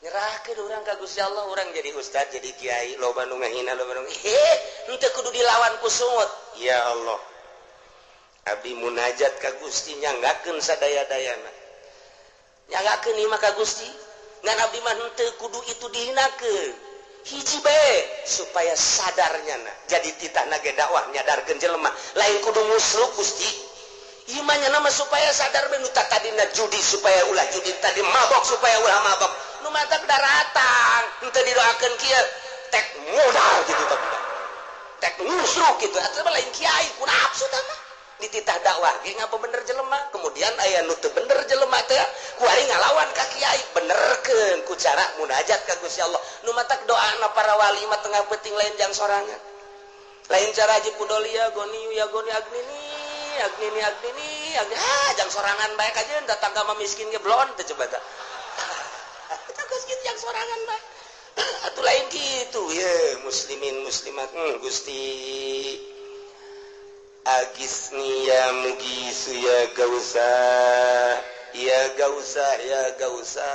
Nyerahkeun urang ka Gusti Allah, urang jadi ustad, jadi kiai, loba nu ngahina, loba nu henteu kudu dilawan ku sungut. Ya Allah, abdi munajat ka Gusti nyanggakeun sadaya-dayana. Nyanggakeun ieu mah ka Gusti, ngan abdi mah henteu kudu itu dihinakeun. Hiji bae supaya sadarnya na. Jadi titahna ge dakwah nyadarkeun jelema, lain kudu musruk Gusti. Ieu mah nya mah supaya sadar bae nu tadina judi supaya ulah judi, tadi mabok supaya ulah mabok. Nu matak daratang henteu didoakeun kieu tek modal gitu tah budak. Tek musruk gitu atuh mah lain kiai ku nafsu tah mah. Dititah dakwah ge ngapa bener jelema, kemudian aya nu teu bener jelema teh kuari ngalawan ka kiai, benerkeun ku cara munajat ka Gusti Allah. Nu matak doana para wali mah tengah peuting lain jang sorangan. Lain cara haji pudolia goni ya goni agnini agnini agnini agni ah jang sorangan bae kajeun datang ka mah miskin ge blon teh coba tah. Eta geus kitu jang sorangan bae. Atuh lain kitu ye muslimin muslimat Gusti agisni ya mugisu ya gausa ya gausa ya gausa.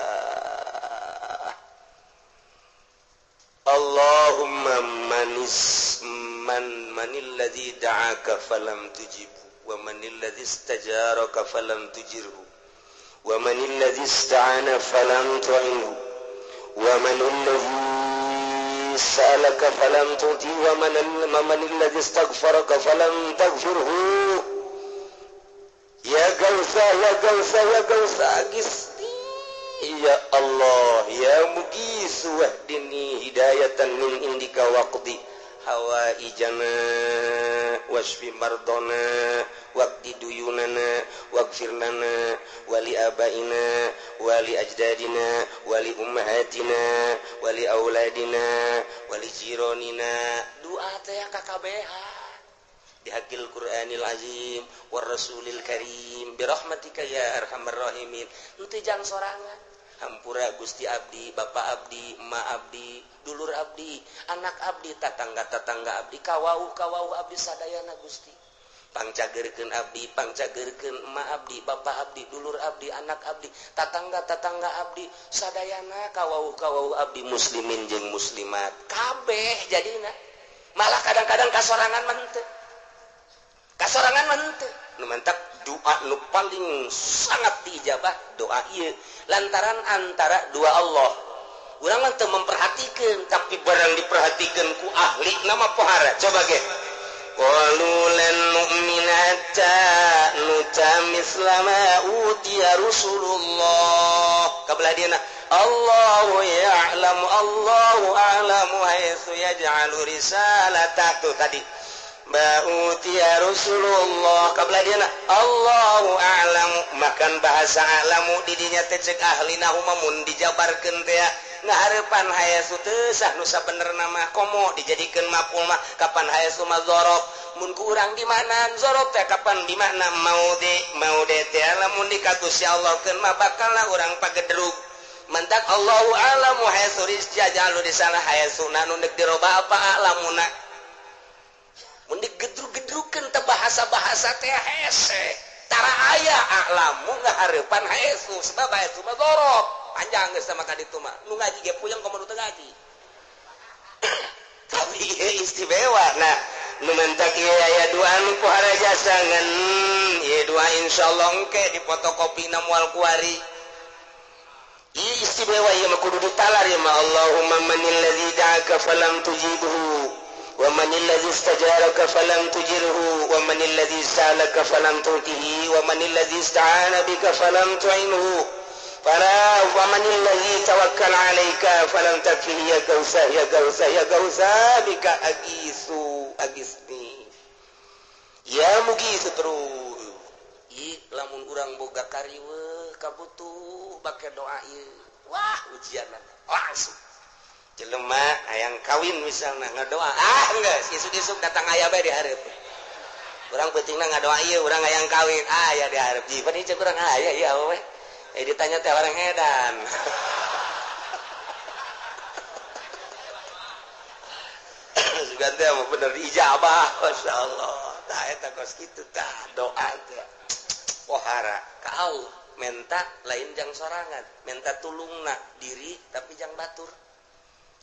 Allahumma manis man manil ladzi da'aka falam tujibu Wa manil ladzi istajaraka falam tujirhu wa manil ladzi ista'ana falam tu'inhu wa manil ladzi sa'alaka falam tu'ti wa manil ladzi istaghfaraka falam taghfirhu. Ya gausa ya gausa ya gausa agisni ya Allah ya mugisu wahdini hidayatan min indika waqdi hawaijana wasfi mardona waqdi duyunana waghfir lana wali abaina wali ajdadina wali ummahatina wali auladina wali jironina. Doa teh KKBH bihaqil Qur'anil azim war rasulil karim birahmatika ya arhamar rahimin. Henteu jang sorangan. Hampura Gusti abdi, Bapak abdi, emak abdi, dulur abdi, anak abdi, tatangga-tatangga abdi, kawauh-kawauh abdi sadayana Gusti. Pangcageurkeun abdi, pangcageurkeun emak abdi, bapak abdi, dulur abdi, anak abdi, tatangga-tatangga abdi, sadayana kawauh-kawauh abdi muslimin jeung muslimat. Kabeh jadina. Malah kadang-kadang kasorangan mah henteu. Kasorangan mah henteu. Nu mantak doa nu paling sangat diijabah doa ieu lantaran antara dua Allah. Urang mah teu memperhatikeun tapi barang diperhatikeun ku ahli nama pohara. Coba ge. Qalu lan nu'mina hatta nuta mislama utiya Rasulullah. Kabelah dieuna Allahu ya'lamu Allahu a'lamu haitsu yaj'alu risalata. Tuh tadi ba'utiya Rasulullah kabla dieuna Allahu a'lamu. Makan bahasa a'lamu didinya teh ceuk ahli nahu mun dijabarkeun teh ngahareupan hayasu teu sah nu sabenerna mah komo dijadikeun maf'ul mah kapan hayasu mah dzaraf mun ku urang di mana dzaraf teh kapan di mana maudi maudi teh lamun dikagusti Allah keun mah bakalna urang pagedrug. Mantak Allahu a'lamu hayasu rizjajalu di sana hayasuna nu deuk diroba apa a'lamuna mun digedrug-gedrukeun teh bahasa-bahasa teh hese tara aya a'lamu ngahareupan haesu sebab haesu mah dzaraf panjang geus sama ka ditu mah nu ngaji ge puyeng komo nu teu ngaji. Tapi ieu istimewa. Nah nu mentak ieu aya dua nu pohara jasa ngan ieu dua insyaallah engke dipotokopina moal kuari. Ieu istimewa ieu mah kudu ditalar ieu mah Allahumma manil ladzi da'aka falam tujibhu wa manil ladzi istajaraka falam tujirhu wa manil ladzi sa'alaka falam tu'tihi wa manil ladzi ista'ana bika falam tu'inhu fala wa manil ladzi tawakkal 'alaika falam takfihi ya gausa ya gausa ya gausa bika agisu agisni ya mugisu terus. I lamun urang boga kariweuh kabutuh bake doa ieu wah ujianna langsung. Jelema hayang kawin misalna ngadoa ah geus isuk-isuk datang aya bae di hareup. Urang peutingna ngadoa ieu urang hayang kawin ah aya di hareup. Ji pan ieu urang aya ieu awewe. Eh ditanya teh orang edan. Sugan teh mah bener diijabah masyaallah. Tah eta kos kitu tah doa teh. Pohara ka Allah menta lain jang sorangan, menta tulungna diri tapi jang batur.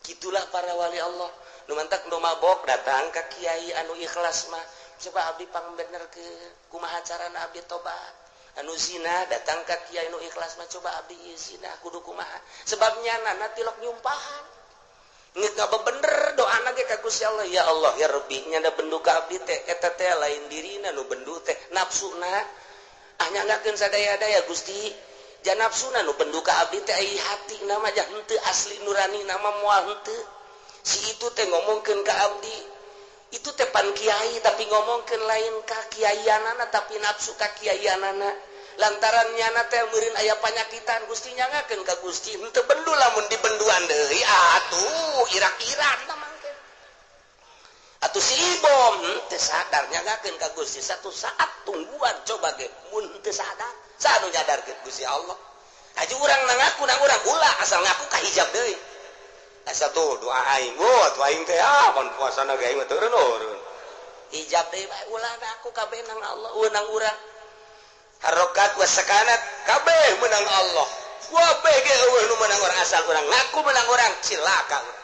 Gitulah para wali Allah. Nu mantak nu mabok datang ka kiai anu ikhlas mah. Coba abdi pangbenerkeun kumaha carana abdi tobat. Anu zina datang ka kiai nu ikhlas mah coba abdi ieu zina kudu kumaha. Sebab nyana tilok nyumpahan. Ngeuk ngabebener doana ge ka Gusti Allah, ya Allah ya Rabbi nyana bendu ka abdi teh eta teh lain dirina nu bendu teh nafsuna. Ah nyangakeun sadaya-daya Gusti. Janapsuna nu bendu ka abdi teh ai hati nama jah henteu asli nurani nama moal henteu. Si itu teh ngomongkeun ka abdi. Itu teh pan kiai tapi ngomongkeun lain ka kiaianana tapi nafsu ka kiaianana. Lantaran nyana teh meureun aya panyakitan Gusti nyangakeun ka Gusti henteu bendu lamun dibenduan deui atuh irak-irak tah mangke. Atuh si Ibom henteu sadar nyangakeun ka Gusti satu saat tungguan coba ge mun henteu sadar. Sanu nyadarkeun Gusti Allah. Haji urang ngaku nang urang ulah asal ngaku ka hijab deui. Asa tuh doa aing, wah tuh aing teh ah pan puasana ge aing mah turun. Hijab deui bae ulah ngaku kabeh nang Allah, nang urang. Harokat wa sakanat kabeh menang Allah. Kabeh ge eueuh nu menang urang asal urang ngaku menang urang cilaka urang.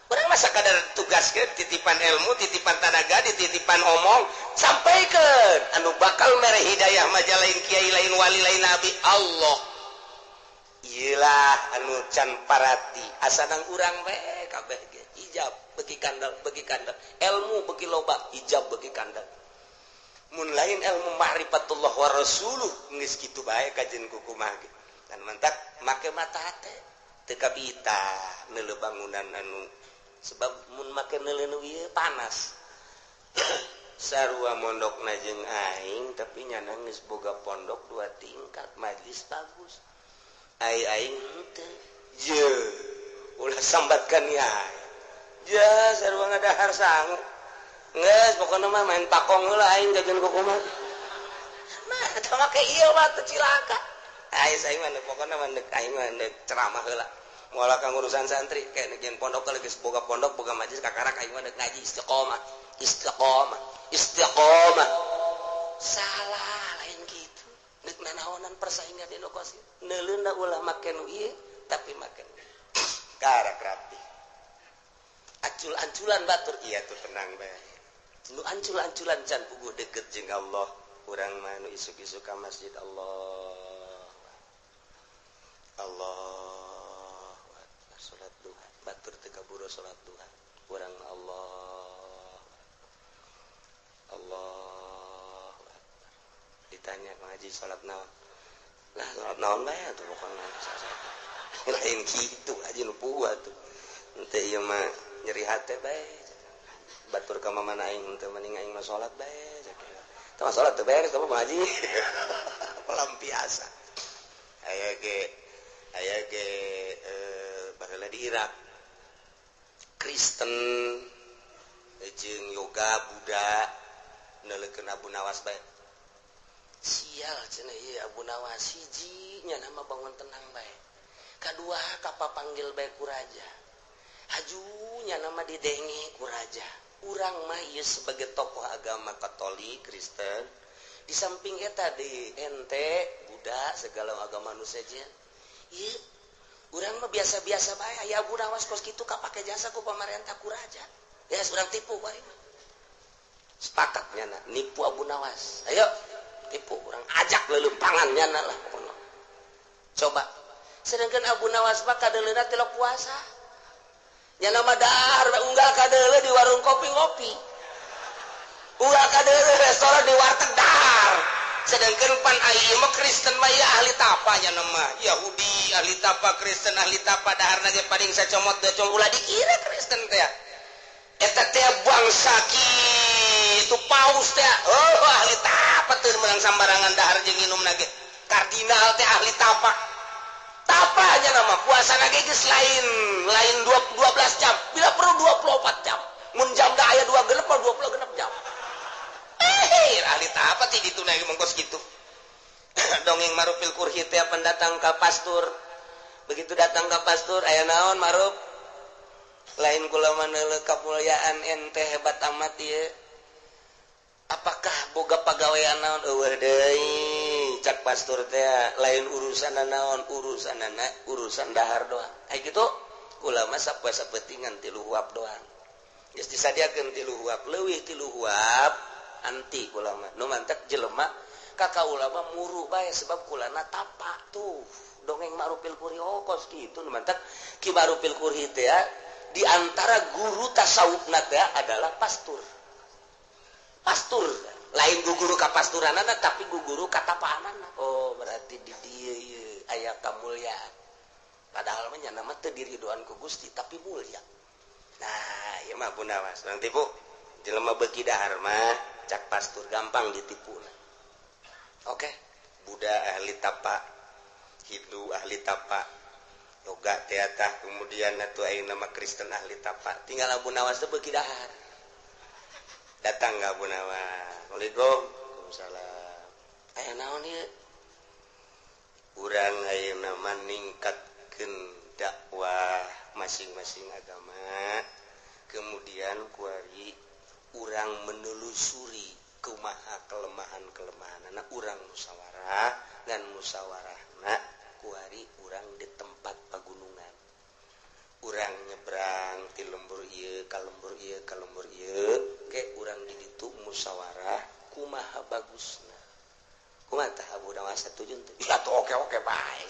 Urang mah sakadar tugaskeun titipan ilmu, titipan tanaga, dititipan omong, sampaikan. Anu bakal mere hidayah mah lain kiai, lain wali, lain nabi, Allah. Iyalah anu can parati asa nang urang we kabeh ge ijab beuki kandel, beuki kandel, ilmu beuki loba, ijab beuki kandel. Mun lain ilmu ma'rifatullah wa rasuluh geus kitu bae kajen kukumaha ge. Dan mantak make mata hate teu kabita neuleuh bangunan anu sebab mun make neuleuh nu ieu panas. Sarua mondokna jeung aing tapi nyana geus boga pondok 2 tingkat, majlis bagus. Ai aing henteu. Je ulah sambatkan ya. Ja sarua ngadahar sangu. Geus pokona mah main pakong heula aing jajan kukumaha. Mah eta make ieu mah teu cilaka. Ai saya mah pokona mah deuk aing mah deuk ceramah heula. Moal ka ngurusan santri kayak negian pondok geus boga pondok boga majlis kakarak aing mah deuk ngaji istiqomah. Istiqomah, istiqomah. Salah lain kitu. Deuk nanaonan persaingan di nu kos. Neuleuna ulah make nu ieu tapi make karak rapi. Acul-anculan batur iya tuh tenang bae. Nu ancul-anculan can puguh deket jeung Allah. Urang mah nu isuk-isuk ka masjid Allah. Allah salat duha, batur teu kaburu salat duha. Urang Allah. Allah. Ditanya ngaji salat naon? Lah salat naon bae atuh pokona. Lain kitu aja nu puguh atuh. Henteu ieu mah nyeri hate bae. Batur ka mamana aing henteu mending aing mah salat bae. Teu mah salat teu beres kamu ngaji. Pelampiasan. Aya ge baheula di Irak. Kristen jeung yoga Buddha neuleukeun Abu Nawas bae. Sial cenah ieu Abu Nawas hiji nya nama bangun tenang bae. Kadua kapapanggil bae ku raja. Hajunya nama didenge ku raja. Urang mah ieu sebagai tokoh agama Katolik, Kristen, di samping eta di ente Buddha segala agama nu sejen. Ieu urang mah biasa-biasa bae aya Abu Nawas kos kitu kapake jasa ku pamarentah ku raja. Ya urang tipu bae. Sepakat nyana nipu Abu Nawas. Ayo tipu urang ajak leuleumpangan nyana lah pokona. Coba. Sedangkan Abu Nawas mah kadeuleuna tilok puasa. Nyana mah dahar unggal kadeuleu di warung kopi ngopi. Unggal kadeuleu restoran di warteg dahar. Sedangkan pan ai mah Kristen mah ya ahli tapa nyana mah. Yahudi ahli tapa, Kristen ahli tapa, daharna ge paling sacomot deui ulah dikira Kristen teh. Eta teh bangsa kitu paus teh. Oh ahli tapa teu meunang sambarangan dahar jeung minumna ge. Kardinal teh ahli tapa. Tapa aja nama puasa lagi geus lain 12 jam, bila perlu 24 jam. Mun jam da aya 2 genep 20 jam. Ahli tapa ti ditu na mongkos kitu. Dongeng Marufil Kurhi teh pendatang ka pastur. Begitu datang ka pastur aya naon Maruf? Lain kula mah neuleuh kamulyaan ente hebat amat ieu. Apakah boga pagawean naon eueuh deui? Cak pastur teh lain urusan naon, urusanana urusan dahar doang. Ai kitu kula mah sapoe-sapetingan 3 huap doang. Geus disadiakeun 3 huap, leuwih 3 huap anti kula mah. Nu mantak jelema ka kaula mah muru bae sebab kulana tapa tuh. Dongeng Marufil Kurhi oh kos kitu nu mantak Ki Marufil Kurhi teh di antara guru tasawufna teh adalah pastur. Pastur lain guru kapasturanana tapi guru katapaanana. Oh berarti di dieu ieu aya kamulyaan. Padahal mah nya mah teu diridoan ku Gusti tapi mulia. Nah ieu mah Abu Nawas urang tipu. Jelema beuki dahar mah cak pastur gampang ditipuna. Oke, Buddha ahli tapa, Hindu ahli tapa, yoga teh tah kemudian atuh ayeuna mah Kristen ahli tapa. Tinggal Abu Nawas teh beuki dahar. Datang ka Abu Nawas. Assalamualaikum. Waalaikumsalam. Aya naon ieu? Urang ayeuna mah ningkatkeun dakwah masing-masing agama. Kemudian kuari urang menelusuri kumaha kelemahan-kelemahanana, urang musyawarah dan musyawarahna kuari urang di tempat pagunungan. Urang nyebrang ti lembur bagus. Nah, kumaha tah Abu Nawas satuju teu? Ya tuh, oke bae.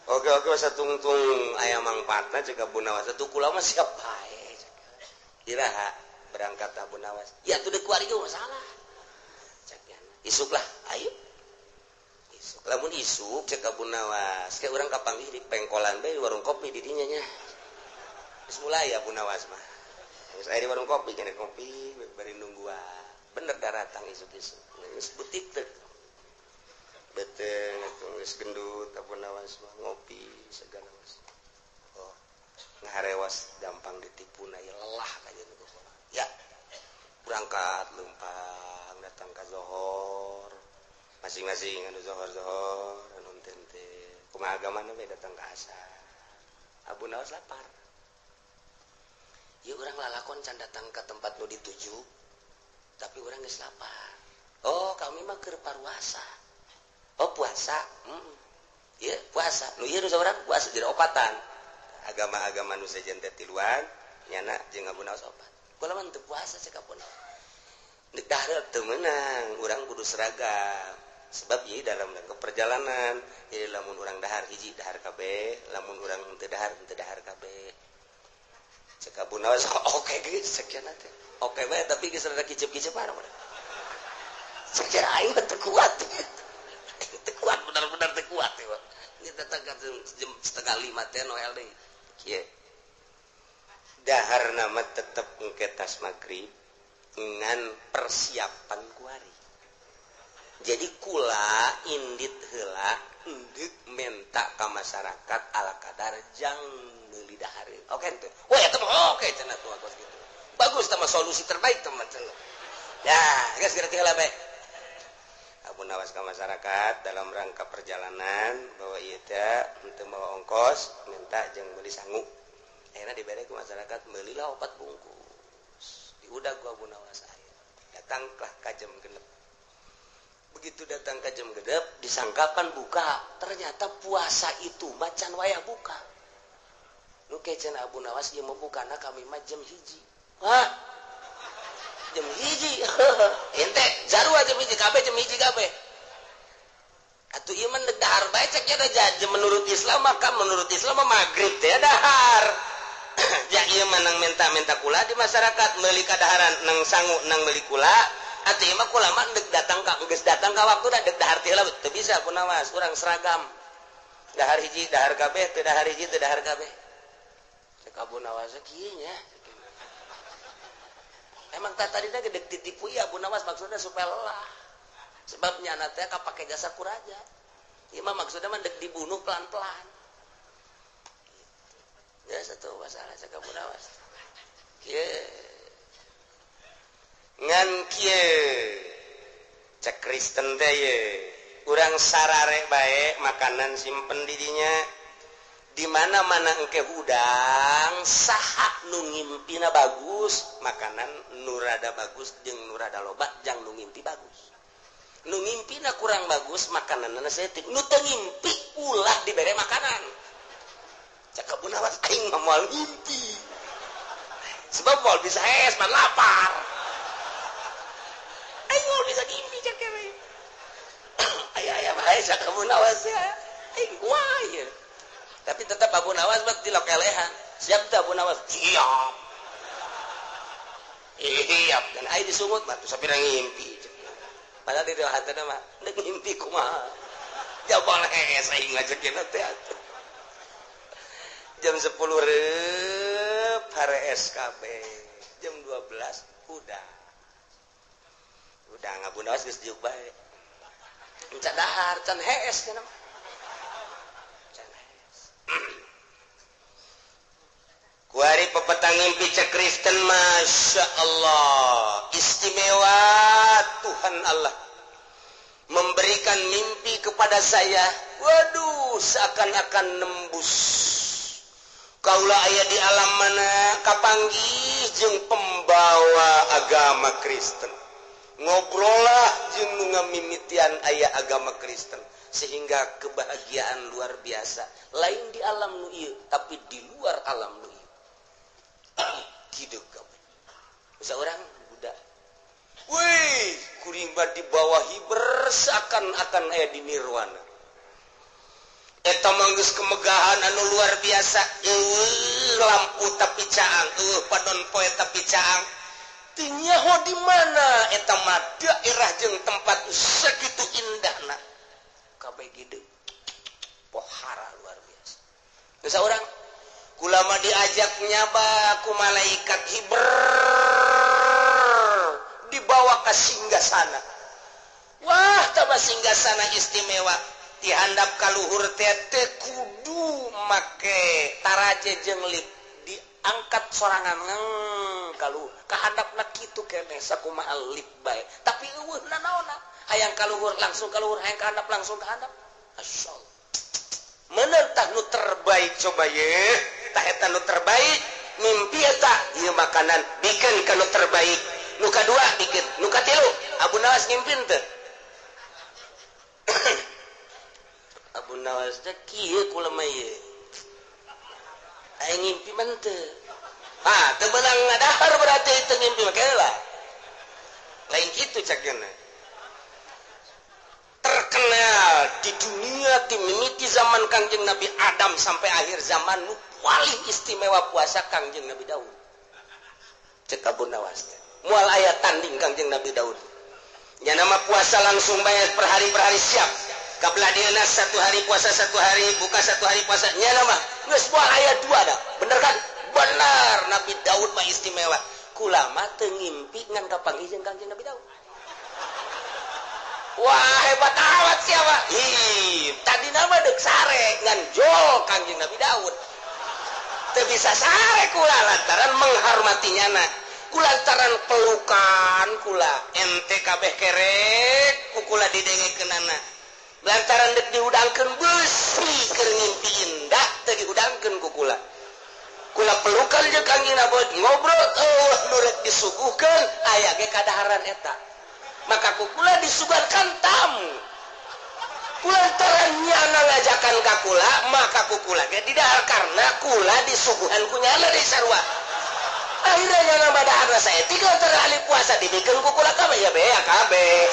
Oke, satungtung aya mangfaatna cek Abu Nawas atuh, kula mah siap bae. Iraha berangkat Abu Nawas? Ya tuh, deuk kuari masalah. Cek isuk lah, ayo isuk. Lamun isuk cek Abu Nawas kayak urang kapanggih di pengkolan bae, di warung kopi di dinya nya. Geus mulai Abu Nawas mah. Geus aya di warung kopi, kena kopi bari nungguan. Bener daratang isuk-isuk. Geus butik teh. Beteng atuh geus gendut Abu Nawas mah, ngopi segala mas. Oh, ngaharewas gampang ditipu na ya, lelah kajian ya. Berangkat lempang datang ke zohor masing-masing, anu zohor-zohor, anu tente kumaha agamana we, datang ke asar. Abu Nawas lapar. Ya urang lalakon can datang ke tempat nu dituju, tapi urang geus lapar. Oh, kami mah keur paruasa. Oh, puasa. Iya puasa nu ieu, nu saurang puasa, jadi opatan agama-agama nu sejen teh tiluan, nyana jeung Abu Nawas opat. Kula mah teu puasa cek Abu Nawas. Dek dahar teu meunang, urang kudu seragam sebab ieu dalam rangka perjalanan. Jadi lamun urang dahar hiji, dahar kabeh, lamun urang teu dahar, teu dahar kabeh cek Abu Nawas. Oke geus sekian teh, oke bae, tapi geus rada kicep-kicep cek aing mah teu kuat, teu kuat, benar-benar teu kuat ya. Ini datang ke jam 4.30 teh Noel deui kieu. Dahar nama tetep engke tas maghrib ngan persiapan kuari. Jadi kula indit heula endek menta ka masyarakat ala kadar jang meuli dahareun. Oke teu? Wah, eta mah oke cenah tuh, kos gitu. Bagus tah mah, solusi terbaik teman cenah. Ya, geus gerti heula bae. Abu Nawas ke masyarakat dalam rangka perjalanan bahwa ieu teh henteu mawa ongkos, minta jeung meuli sangu. Akhirnya dibere ke masyarakat, belilah opat bungkus. Diudag ku Abu Nawas aya. Datanglah ka jam 6. Begitu datang ke jam 6, disangkakan buka. Ternyata puasa itu macan wayah buka. Nu cenah Abu Nawas ieu mau buka na kami mah jam 1. Hah? Jam 1. Ente jarua jam 1 kabeh, jam 1 kabeh. Atuh ieu mah dahar bae cek nya. Menurut Islam, maka menurut Islam mah maghrib teh dahar. Ya ieu mah nang minta-minta kula di masyarakat meuli kadaharan, nang sangu nang meuli kula. Atuh ieu mah kula mah dek datang ka geus datang ka waktu dek dahar teh heula teu bisa Abu Nawas, urang seragam. Dahar hiji dahar kabeh, teu dahar hiji teu dahar kabeh. Cek Abu Nawas kieu nya. Emang tak tadi dek ditipu ya Abu Nawas, maksudnya supaya lelah. Sebab nyana teh kapake jasa ku raja. Ieu mah maksudnya mah dek dibunuh pelan-pelan. Ya satu masalah cek Abu Nawas. Kieu. Ngan kieu. Cek Kristen teh ye. Urang sarare bae makanan simpen di dinya. Di mana-mana engke hudang saha nu ngimpina bagus, makanan nu rada bagus jeung nu rada loba jang nu ngimpi bagus. Nu ngimpina kurang bagus, makananna saeutik. Nu teu ngimpi ulah dibere makanan. Cek Abu Nawas, aing mah moal ngimpi. Sebab moal bisa es man lapar. Aing moal bisa ngimpi cek we. Aya aya bae cek Abu Nawas ya. Aing kumaha ieu? Tapi tetap Abu Nawas buat dilokelehan. Siap tuh Abu Nawas? Siap. Siap. Dan aing disungut mah tuh sapira ngimpi. Padahal di hati mah dek ngimpi kumaha. Jabal hees aing ngajekin teh atuh. Jam 10 rep hare SKB. Jam 12 udah. Udah Abu Nawas geus diuk bae. Encan dahar, can hees cenah mah. Can hees. Kuari pepetang ngimpi cek Kristen, Masya Allah, istimewa Tuhan Allah memberikan mimpi kepada saya. Waduh, seakan-akan nembus kaula aya di alam mana, kapanggih jeung pembawa agama Kristen, ngobrolah jeung nu ngamimitian aya agama Kristen, sehingga kebahagiaan luar biasa, lain di alam nu ieu tapi di luar alam nu ieu gitu. Seorang budak, wih, kuring. dibawa hiber seakan-akan aya di nirwana. Eta mah geus kemegahan anu luar biasa. Eueuh lampu tapi caang, eueuh padon poe tapi caang. Teu nyaho di mana eta mah daerah jeung tempat segitu indahna. Kabeh gede. Pohara luar biasa. Geus urang kulama diajak nyaba ku malaikat hiber dibawa ke singgasana. Wah, taba singgasana istimewa. Dihandap kaluhur teh teu kudu make taraje jeung lip diangkat sorangan kaluhur kahandapna kitu keneh sakumaha lip bae tapi eueuh nanaonna hayang kaluhur langsung kaluhur hayang kahandap langsung kahandap. Masyaallah. Menentah nu terbaik coba ye tah eta nu terbaik mimpi eta ieu makanan bikeun ka nu terbaik nu kadua bikeun nu katilu. Abu Nawas ngimpin teu? Abu Nawas teh kieu kula mah ieu aya ngimpi mah teu. Ah teu meunang ngadahar berarti teu ngimpi mah lah lain kitu cakna. Terkenal di dunia dimimiti zaman Kangjeng Nabi Adam sampai akhir zaman nu paling istimewa puasa Kangjeng Nabi Daud. Cek Abu Nawas teh moal aya tanding Kangjeng Nabi Daud. Nya nama puasa langsung bae per hari siap. Kabelah dieuna satu hari puasa satu hari buka satu hari puasa nya nama geus moal aya dua dah. Bener kan? Bener, Nabi Daud mah istimewa. Kulama teu ngimpi ngan kapanggih jeung Kangjeng Nabi Daud. Wah hebat amat siapa? Ih, tadi nama dek sare ngan jol Kangjeng Nabi Daud. Teu bisa sare kula lantaran menghormati nyana. Kulantaran pelukan kula ente kabeh kerek ku kula didengekeunana. Lantaran dek dihudangkeun beusi keur ngimpi indah teu dihudangkeun ku kula. Kula pelukan jeung Kangjeng Nabi ngobrol eueuh nu rek disuguhkeun aya ge kadaharan eta. Maka kukula disuguhkan tamu. Kulantaran nyana ngajakan ka kula, maka kukula ge didahar karena kula disuguhan ku nyana deui sarua. Akhirnya nyana madahar saeutik lantaran ahli puasa dibikeun ku kula kabeh ya bea kabeh.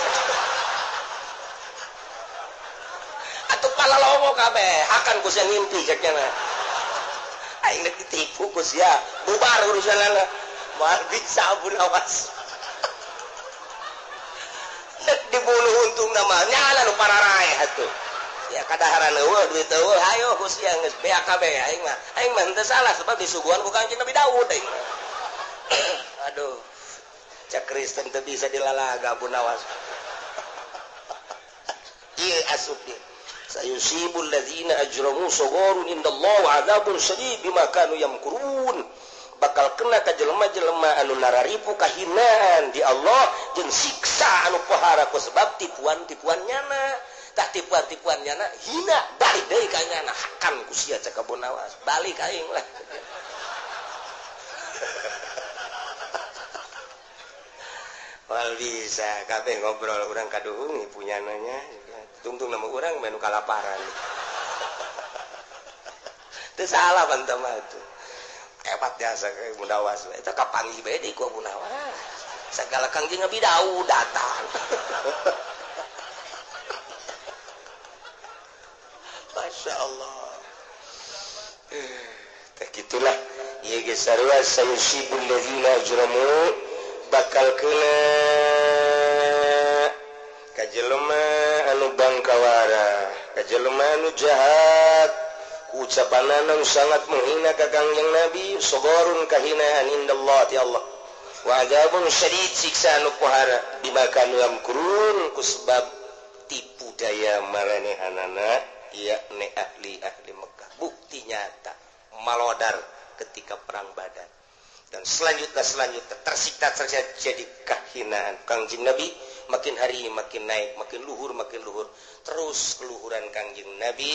Atuh palalomo kabeh, hakan ku sia ngimpi cek nyana. Aing rek ditipu ku sia, bubar urusanana. Moal bisa Abu Nawas. Dibunuh untung nama nyala nu pararaeh atuh. Ya kadaharan eueuh duit eueuh hayo ku sia geus bea kabeh aing mah. Aing mah henteu salah sebab disuguhan ku Kangjeng Nabi Daud aing mah. Aduh. Cak Kristen teu bisa dilalaga Abu Nawas. Ieu asup dia. Sayusibul ladzina ajramu sagharun indallah wa adzabun syadid bima kanu yamkurun. Bakal kena ka jelema-jelema anu nararipu kahinaan di Allah jeung siksa anu pohara ku sebab tipuan-tipuan nyana. Tah tipuan-tipuan nyana hina balik deui ka nyana hakan ku sia cek Abu Nawas balik aing lah. Moal bisa kabeh ngobrol urang kaduhung punyana nya tungtung nama urang menu kalaparan. Teu salah bantah mah atuh. Hebat jasa ke Abu Nawas eta kapanggih bae deui ku Abu Nawas sagala Kangjeng Nabi Daud datang. Masya Allah. Teh kitulah ieu geus sarua sayusibul ladzina ajramu bakal kena ka jelema anu bangkawara ka jelema anu jahat ucapanana sangat menghina ka Kangjeng Nabi sagharun kahinaan indallah ti Allah wa adzabun syadid siksa anu pohara bima kanu yamkurun ku sebab tipu daya maranehanana yakni ahli-ahli Mekah. Bukti nyata malodar ketika perang Badar dan selanjutnya tersiksa jadi kahinaan Kangjeng Nabi makin hari makin naik makin luhur terus keluhuran Kangjeng Nabi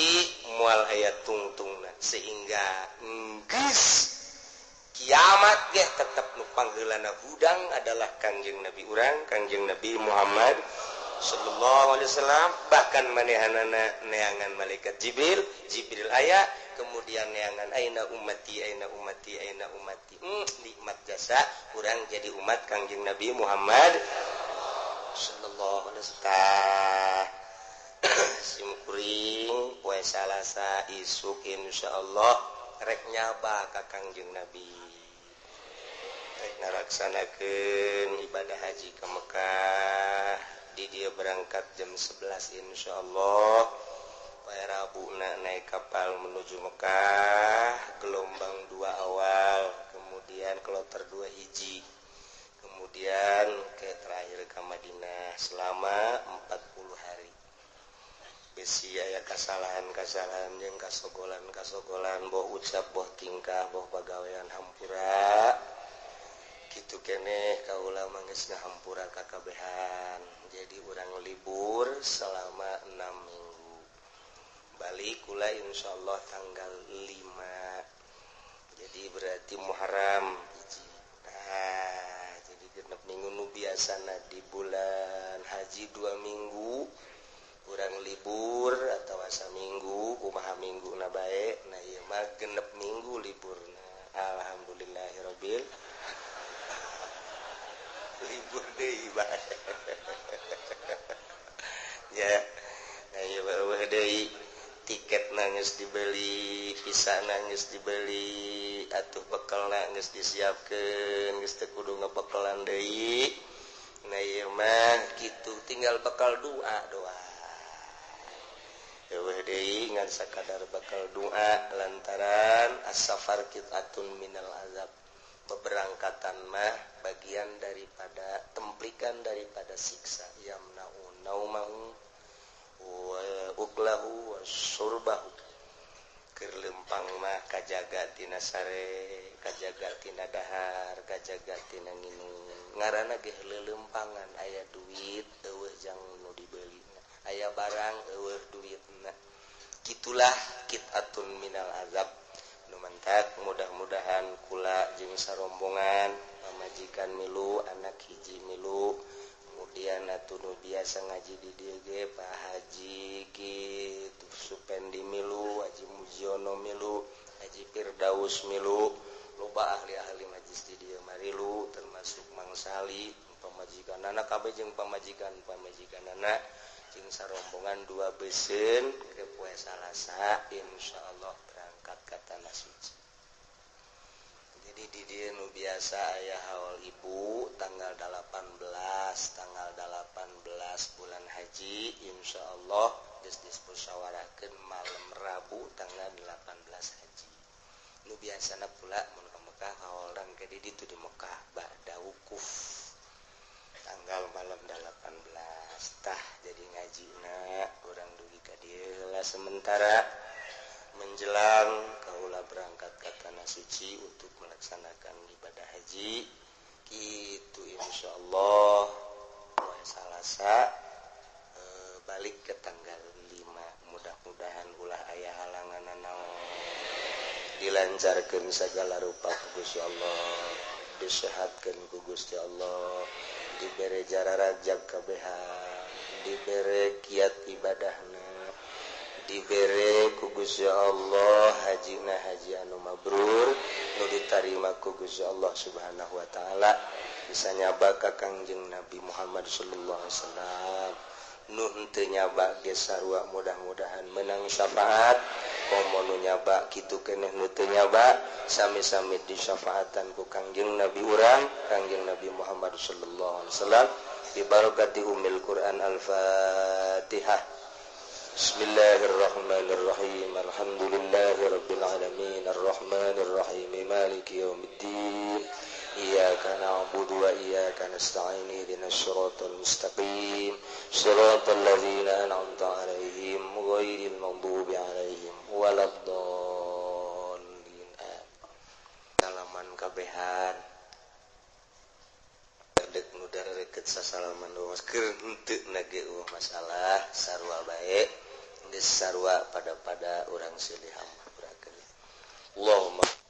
mual aya tungtungna sehingga geus kiamat ge tetep nu pangheulana hudang adalah Kangjeng Nabi urang Kangjeng Nabi Muhammad sallallahu alaihi wasallam. Bahkan manehanana neangan malaikat Jibril aya kemudian neangan aina ummati aina ummati aina ummati. Nikmat jasa urang jadi umat Kangjeng Nabi Muhammad. sallallahu alaihi wasallam. Sim kuring poe Salasa isuk insyaallah rek nyaba ka Kangjeng Nabi. Rek ngalaksanakeun ibadah haji ke Mekah. Di dia berangkat jam 11 insyaallah. Poe Rabuna naik kapal menuju Mekah, gelombang 2 awal, kemudian kloter 2 hiji. Kemudian ke terakhir ke Madinah selama 40 hari. Besi aya kasalahan-kasalahan jeung kasogolan-kasogolan boh ucap boh tingkah boh pagawean hampura. Kitu keneh kaula mah geus ngahampura kakabehan. Jadi urang libur selama 6 minggu. Balik kula insyaallah tanggal 5. Jadi berarti Muharram hiji. Nah, jadi genep minggu nu biasana di bulan haji 2 minggu urang libur atau asa minggu kumaha minggu na bae. Nah ieu mah genep minggu liburna. Alhamdulillahirabbil libur deui bae. Ya, nah ieu eueuh deui tiket nangis dibeli, visa nangis dibeli, atuh bekal nangis disiapkeun, geus teu kudu ngebekelan deui. Nah ieu mah kitu tinggal bekal doa doa. Eueuh deui ngan sakadar bekal doa lantaran as-safar qit'atun minal azab. Beberangkatan mah bagian daripada templikan daripada siksa yamna'u naumahu wa uklahu wa surbahu. Keur lempang mah kajaga tina sare, kajaga tina dahar, kajaga tina nginum. Ngaranna ge leuleumpangan aya duit eueuh jang nu dibeulina, aya barang eueuh duitna. Kitulah qit'atun minal azab. Nu mantak mudah-mudahan kula jeung sarombongan pamajikan milu, anak hiji milu, kemudian atuh nu biasa ngaji di dieu ge Pak Haji kitu Supendi milu, Haji Mujiono milu, Haji Firdaus milu, loba ahli-ahli majlis di dieu marilu termasuk Mang Sali pamajikanana kabeh jeung pamajikan-pamajikanana jeung sarombongan 2 beuseun ke poe Salasa insyaallah berangkat ka tanah suci. Jadi di dieu nu biasa aya haul ibu tanggal 18, tanggal 18 bulan haji insyaallah geus dismusyawarahkeun malam Rabu tanggal 18 haji. Nu biasana pula mun ka Mekah haolan ke di ditu di Mekah ba'da wukuf tanggal malam 18 tah jadi ngajina urang dugi ka dieu lah sementara menjelang kaula berangkat ke tanah suci untuk melaksanakan ibadah haji gitu insyaallah poe Salasa balik ke tanggal 5. Mudah-mudahan ulah aya halangan naon, dilancarkeun sagala rupa ku Gusti Allah, disehatkeun ku Gusti Allah, dibere jararajab kabehan, dibere kiat ibadahna, dibere ku Gusti Allah hajina haji anu mabrur nu ditarima ku Gusti Allah Subhanahu wa taala, bisa nyaba ka Kangjeng Nabi Muhammad sallallahu alaihi wasallam. Nu henteu nyaba ge sarua mudah-mudahan menang syafaat, komo nu nyaba kitu keneh nu teu nyaba sami-sami disyafaatan ku Kangjeng Nabi urang Kangjeng Nabi Muhammad sallallahu alaihi wasallam bi barakati ummil Quran. Al-Fatihah. Bismillahirrahmanirrahim. Alhamdulillahirabbil alamin arrahmanirrahim maliki yaumiddin. Iyyaka na'budu wa iyyaka nasta'in ihdinas siratal mustaqim siratal ladzina an'amta 'alaihim ghairil maghdubi 'alaihim waladdallin. Salaman kabehan dek nu dareket sasalaman doang keur henteu na ge eueuh masalah sarua bae geus sarua pada-pada urang silih hampurakeun. Allahumma.